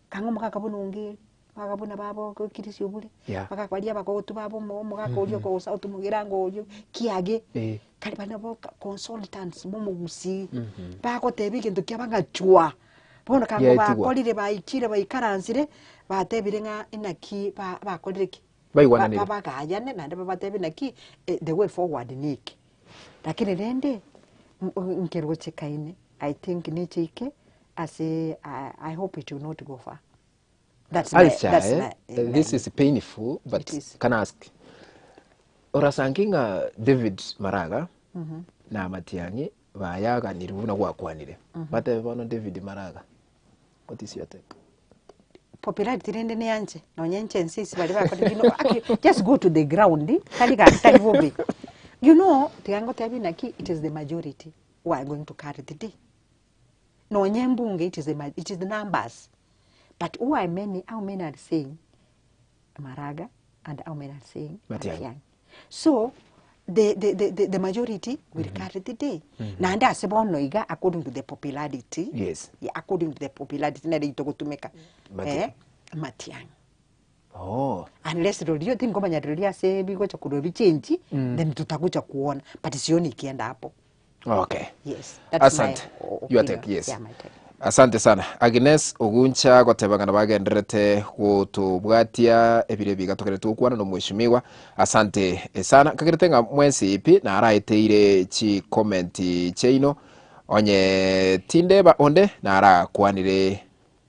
Kang'o omogaka buna Ongeri, omogaka buna baba Chris Obure, Yeah. abagaka baria abagotu baba omo omogaka oria okogosa otomogerango oria kiage, Eh. kare baria nabo consultants ba omogusii, bagoteba egento kiaba ng'a chwa. Bono kango Giaetigwa. bakorire baikire baikaransire, batebire ng'a inaki ba bakorire ki? Baigwananire. Ba- babagayane naende babatebie naki the way forward neke. Lakini rende, nkerochekaine, I think nicheike ase I hope it will not go far. That's my, Alice that's Chae, my, eh, this is painful but It is. can ask. Orasangi ng'a David Maraga na Matiang'i bayaganirwe buna gwakwanire. Batebe bono David Maraga, what is your take? Popularity rende neyanche nonye inche ense ase baria bakorire you know actually just go to the ground tari gaki tari bobe. You know tiga ngotebie naki it is the majority who are going to carry the day. Nonye embunge it is the ma it is the numbers but who are many how many are saying Maraga and how many are saying Matiang'i. Matiang'i. So the, the, the, the, the majority will carry the day. Naende ase bono iga according to the popularity Yes. yeah, according to the popularity nere itogotumeka Matiang'i. eh, Matiang'i. Oh. Unless rorio tinkomanya rorio ase bigocha korwa bichenchi then tutagocha kuona but sioni ikienda hapo. Okay. Yes, that's my Asante. o- Your opinion. take, yes. Yeah, my take. Asante sana. Agnes Oguncha goteba ng'a bagendererete gotobwatia ebire ebi gatokerete gokwana na omweshimiwa. Asante sana. Nkagerete ng'a mwensi pi naraeteire chi comment chiaino onye tindeba onde narakwanire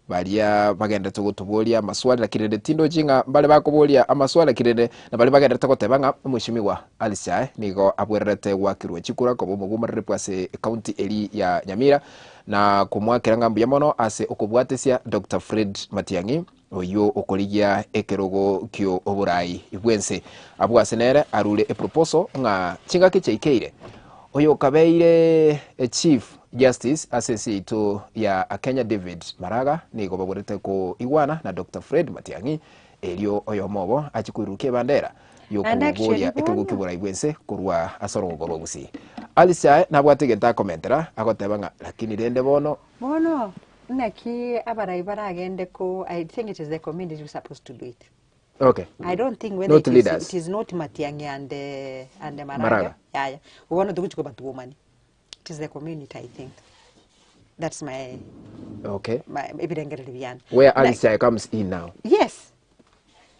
Baria bagenderete gotoboria amaswali, lakini rende tindochi ng'a mbare bakoboria amaswali, lakini rende nabaria bagenderete goteba ng'a Omweshimiwa Alice Ae nigo abwererete goakirwa chikura koba omogumarerepwa ase ecounty eri ya Nyamira na komoakera ng'a mbuya mono ase okobwatesia Doctor Fred Matiang'i oyio okorigia ekerogo kio oborai bwense. Abwo ase nere arure eproposal ng'a chingaki chiaikeire Oyokabeire Chief Justice ase ense yaito ya Kenya David Maraga nigo babwerete koigwana na Doctor Fred Matiang'i erio oyomo obo achie koirurukia ebandera Naende actually yokoboria ekerogo bono ki'oborai bw'ense korwa ase orogongo rwa Gusii. Alice aye nabwate egento akomentera agoteba ng'a lakini rende bono Bono naki abarai baragende ko I think it is the community who supposed to do it. Okay. I don't think whether Not it is, leaders. it is not Matiang'i and, uh, and Maraga. Maraga. Yeah, yeah. We want to go to woman. It is the community, I think. That's my Okay. my ebirengereri biane. Where Na- Alice Aye comes in now. Yes.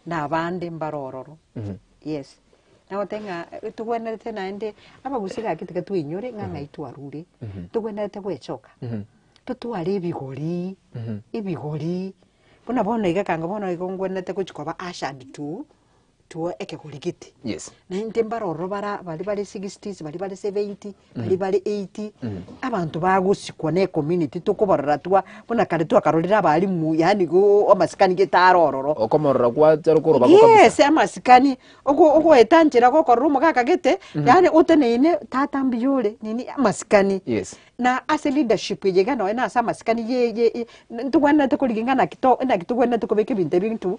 Na abande mbarororo. Yes. Nagote ng'a eh, togwenerete naende abagusi gaki tiga twenyore ng'a ng'ai twarure. Togwenerete gwechoka. Totware ebigori, ebigori, buna bono iga ekanga bono igo ngwenerete gochia koba ushered to. to ekegori gete. Yes. Naende mbare ororo bara baria bare sixties, baria bare seventy, baria bare eighty, abanto bagosikwa na ecommunity tokobarora twa buna kare twakarorire abalimu yaani go amasikani gete are ororo. Okomorora gwachara korobako kabisa. Yes, amasikani, ogo ogoeta nchera gokorora omogaka gete, yaani oteneine tata mbuya ore nini amasikani. Yes. Na ase leadership eye iga nonya na ase amasikani ye ye ye ntobwenerete korigia ng'a naki to naki tobwenerete kobeka ebinto ebi intwe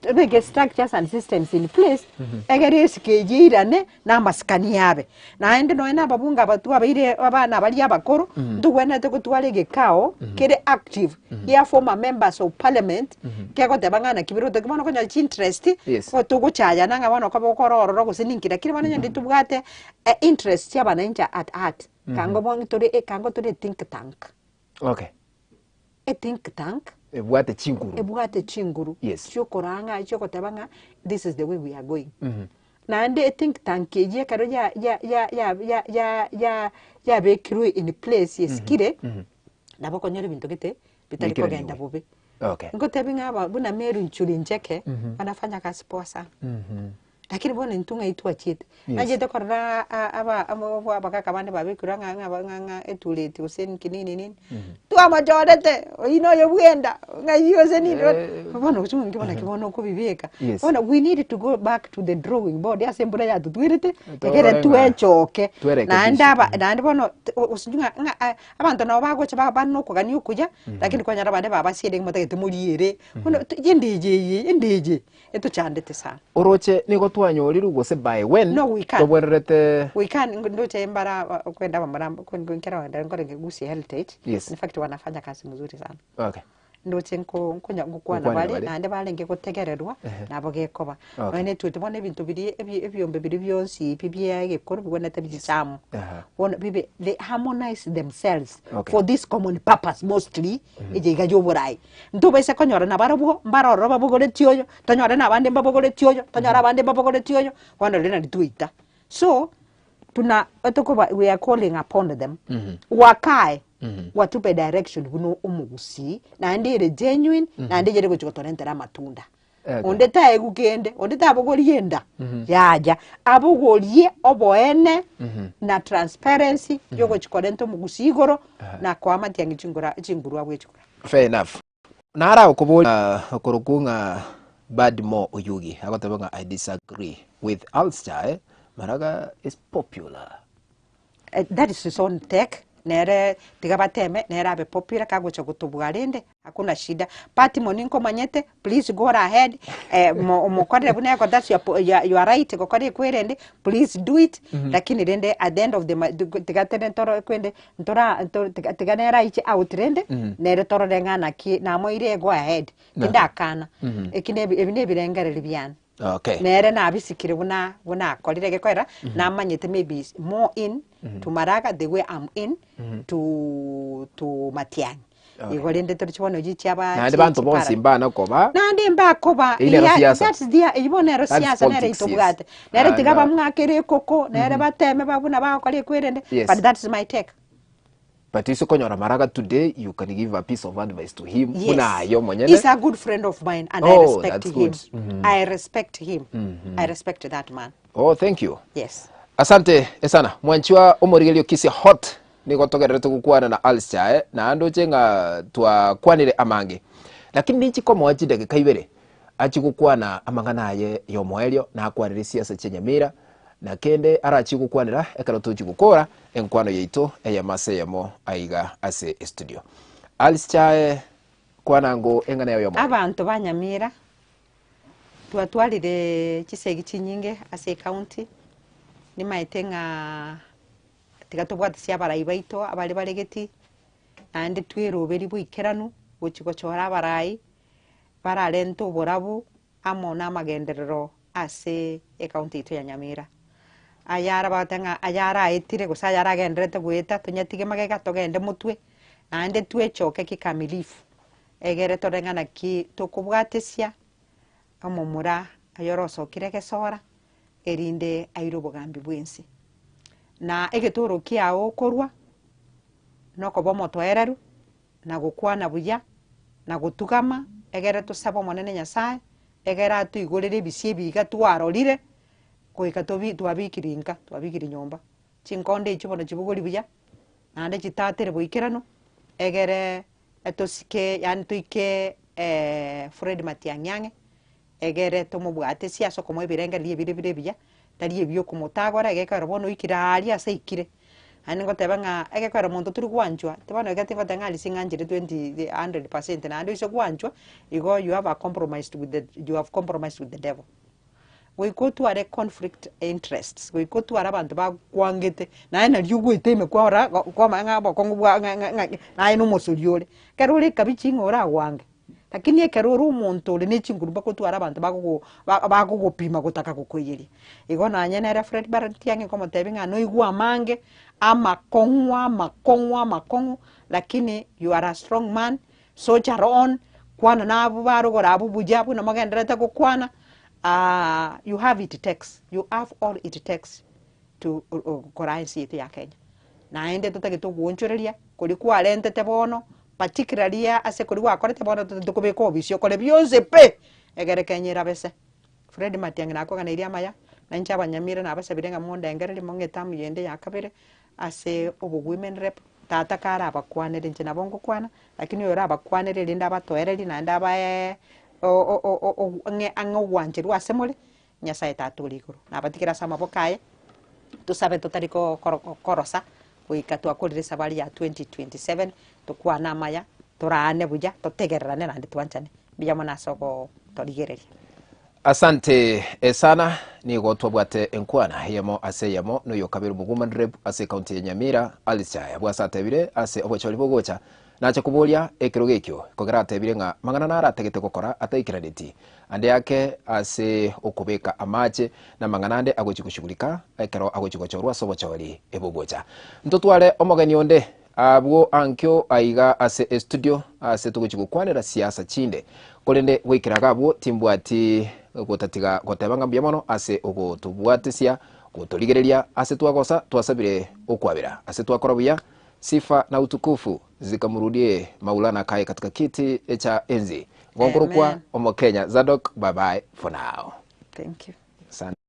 tobeke structures and systems in place, egere esiko eyio eirane na amasikani abe. Naende nonya na ababunge aba twabeire abana baria abakoro, ntobwenerete gotwara egekao kere active gia former members of parliament, kegoteba ng'a naki bire bono okonyora chiinterest, Yes. togochayana ng'a bono okoba okore ororo gose ninki lakini bono onye ntitobwate interest chia abananchi at heart. Kango bono tore e kango tore think tank. Okay. E think tank. Ebwate chinguru. Ebwate chinguru. Yes. Chiokoraa ng'a chiogoteba ng'a this is the way we are going. Naende e think tank eyio ekero ya ya ya ya ya ya ya yabekirwe in place esikire, nabo okonyora ebinto gete bitari kogenda bobe. Okay. Ngotebi ng'a aba buna Mary Nchuri Ncheke, wanafanya kazi poa sana. Lakini bono intwe ng'ai twachiete? Yes. Nachiete korora a- aba aba abagaka bande babekirwe ng'a ng'a ng'a ng'a etureti gose nki nini nini, twamachorete oyio noyo bwenda ng'ai gose nini Eh. bono gose ng'aki bono naki bono okobibeka. Yes. Bono we need to go back to the drawing board ase embura yatotwerete, Torore ekere ng'a twechoke, twerekebishe. naende aba naende bono gose ng'a ng'a abanto nabo bagocha ba bare nokogania okuya, lakini kwanyora abande babasiere motagete moriere, bono endeche eye endeche. Etochandete sana. Oroche nigo twanyorirwe gose by when No, we can. tobwererete We can ndoche mbara kwenda abamura nkera wenda nkore Gusii Heritage. Yes. In fact wanafanya kazi mzuri sana. Okay. Ndoche nko nkonya ngokwana Gokwanera bare bare. naende barenge gotegererwa nabo gekoba. Okay. Nonya netwete bono ebinto biria ebi ebiombe biria bionsi ebi bia egekoro bigwenerete bichisamu. Aha. Bono bibe they harmonize themselves Okay. for this common purpose mostly eye iga ya oborai. Ntobaise konyora nabarabwo mbare ororo babogoretie oyo, tonyore na abande mbabogoretie oyo, tonyore abande mbabogoretie oyo, bono riria nario twaita. So, tuna etokoba we are calling upon them, wakae watupe direction buna omogusii, naende ere genuine, naende eyere gochia gotorentera amatunda. Okay. Onde taegwe kende, onde tabogorie enda, yaya, abogorie oboene na transparency yogochia korenta omogusii igoro na koa amatiang'i chingura chinguru abwo echikura. Fair enough. Nara okoboria okorokwo ng'a Badmore Oyugi agoteba ng'a I disagree with Alschae, Maraga is popular. That is his own take, nere tiga bateme nere abe popular kagocha gotobua rende hakuna shida but moni nkomanyete please go ahead eh, mo- mokorere buna eko that's your, po- your, your right gokora ekwerende please do it lakini rende at the end of the ma- tiga tere toro kwende ntora nto tiga tiga nere aiche out rende nere torore ng'a naki namoire go ahead tindakana eki nebi ebi nebirengereri biane. Okay. Nere nabisikire buna buna akorire egekorera namanyete maybe is more in to Maraga the way I'm in to to Matiang'i. Okay. Igo rende torichi bono echi chiaba Naende banto bonsi mbana koba naende mbakoba Eyio nero iya- siasa. that's their- eyio bono nero That's siasa nere politics, yes. itobwate nere tiga And, uh, bamwakere ekoko nere bateme ba buna bagokora ekwerende Yes. but that's my take. But ase okonyora Maraga today you can give a piece of advice to him Yes. buna aye omonyene. He's a good friend of mine and I Oh, respect that's him. good. Mhm. I respect him. I respect that man. Oh, thank you. Yes. Asante esana mwanchwa omorigerio Kisii Hot nigo togererete gokwana na Alice Chae naende oche ng'a twakwanire amange lakini ninchi komoa chidakika ibere achi gokwana amang'ana aye yomoerio nakwanire siasa chia Nyamira Na kende arachie gokwanera ekero tochia gokora enkwano yaito eyemo ase eyemo aiga ase estudio. Alice Chae, kwana ango eng'ana yao y'omoyo. Abanto ba Nyamira twatwarire chisegi chinyinge ase ecounty, nimaete ng'a tiga tobwate ase abarai baito abare baregeti, naende tweroberie boikeranu gochia gochora abarai bararente oborabu amo namagenderero ase ecounty yaito ya Nyamira. Ayare bagoteba ng'a ayaraetire gose ayaragendererete goeta tonyatige magega togende motwe, naende twechoke kikamilifu, egere torore ng'a naki tokobwatesia omomura oyore osokire egesora, erinde aire obogambi bwa ense. Na egetoro kiago okorwa, nokoba omotoereru. na gokwana buya, na gotugama, egere tosabe Omonene Nyasae, Egere atoigorere ebisio ebi iga twarorire, goika tobi twabikiri nka, twabikiri nyomba. Chinkondo echio bono chibogori buya, naende chitatere boikeranu, egere etosike yaani toike Fred Matiang'i ang'e, egere tomobwatesie ase okomoa ebirengererio ebire bire ebiya, tari ebia okomotagora egekogera bono oikire aaria ase aikire. Naende ngoteba ng'a egekogera monto tori gwanchwa, bono iga tingoteba ng'a Alice ng'anchire twenty hundred percent naende oise gwanchwa, igo you have a compromised with the you have compromised with the devil. Goika otware conflict interests, goika otware abanto bakwangete, naye nario ogoeta ime kwarora kwamanya ng'a obokong'u bwa ng'a ng'a ng'a naye na omosori ore. Ekero ore ekabichi ng'a oragwange, lakini ekero ore omonto ore ne chinguru mpaka otware abanto bagogo ba bagogopima gotaka gokoiyeria. Igo nonye nere Fred Matiang'i nkomotebia ng'a noigwe amange, amakong'u amakong'u amakong'u, lakini you are a strong man, Soldier on, kwana nabwo barogoro abwo buya buna mogendererete gokwana, you have it takes, you have all it takes to koraa ense yaito ya Kenya. Naende totagete ogoonchoreria koria kwarentete bono, particularly ase koria gwakorete bono totagete kobeka obisi okore bionsi pi, egere Kenya erabe se. Fred Matiang'i nakoganeirie amaya, na inche abanyamira nabasabire ng'a mondengererie mong'e etamu yende ya kabere, ase obowomen rep, tata karabakwanere inche nabo ngokwana, lakini oyo orabakwanere erinde abatoererie naende abaeee ng'e ang'e ogwancherwa ase more, Nyasaye tata ore igoro. Nabatigere ase amaboko aye, tosabe totari ko koro korosa, goika twakorire esabari ya 2027, tokwane amaya, toraane buya, totegererane naende twanchane. Mbuya mono ase ogotorigereria. Asante sana, nigo twabwate enkwana eyemo ase eyemo noyo kabere omowoman rep ase ecounty ya Nyamira Alice Chaya bwase atebire ase obochori bogocha nache koboria ekerogo ekio kogera atebire ng'a mang'ana naro atagete gokora ataikeraneti ande ake ase okobeka amache na amang'ana ande agochi goshughulika ekero agochi gochorwa ase obochori bogocha. Ntotware omogeni onde Abwo ankio aiga ase estudio ase togochia gokwanera siasa chinde. Korende goikera iga abwo timbwati gotatiga goteba ng'a mbuya mono ase ogotobwatesia, gotorigereria ase twagosa twasabire okwabera. Ase twakora buya, sifa na utukufu zikamurudie Maulana akaye katika kiti cha enzi. Ngonkorokwa Amen. Omokenya Zadok bye bye for now. Thank you. Asante.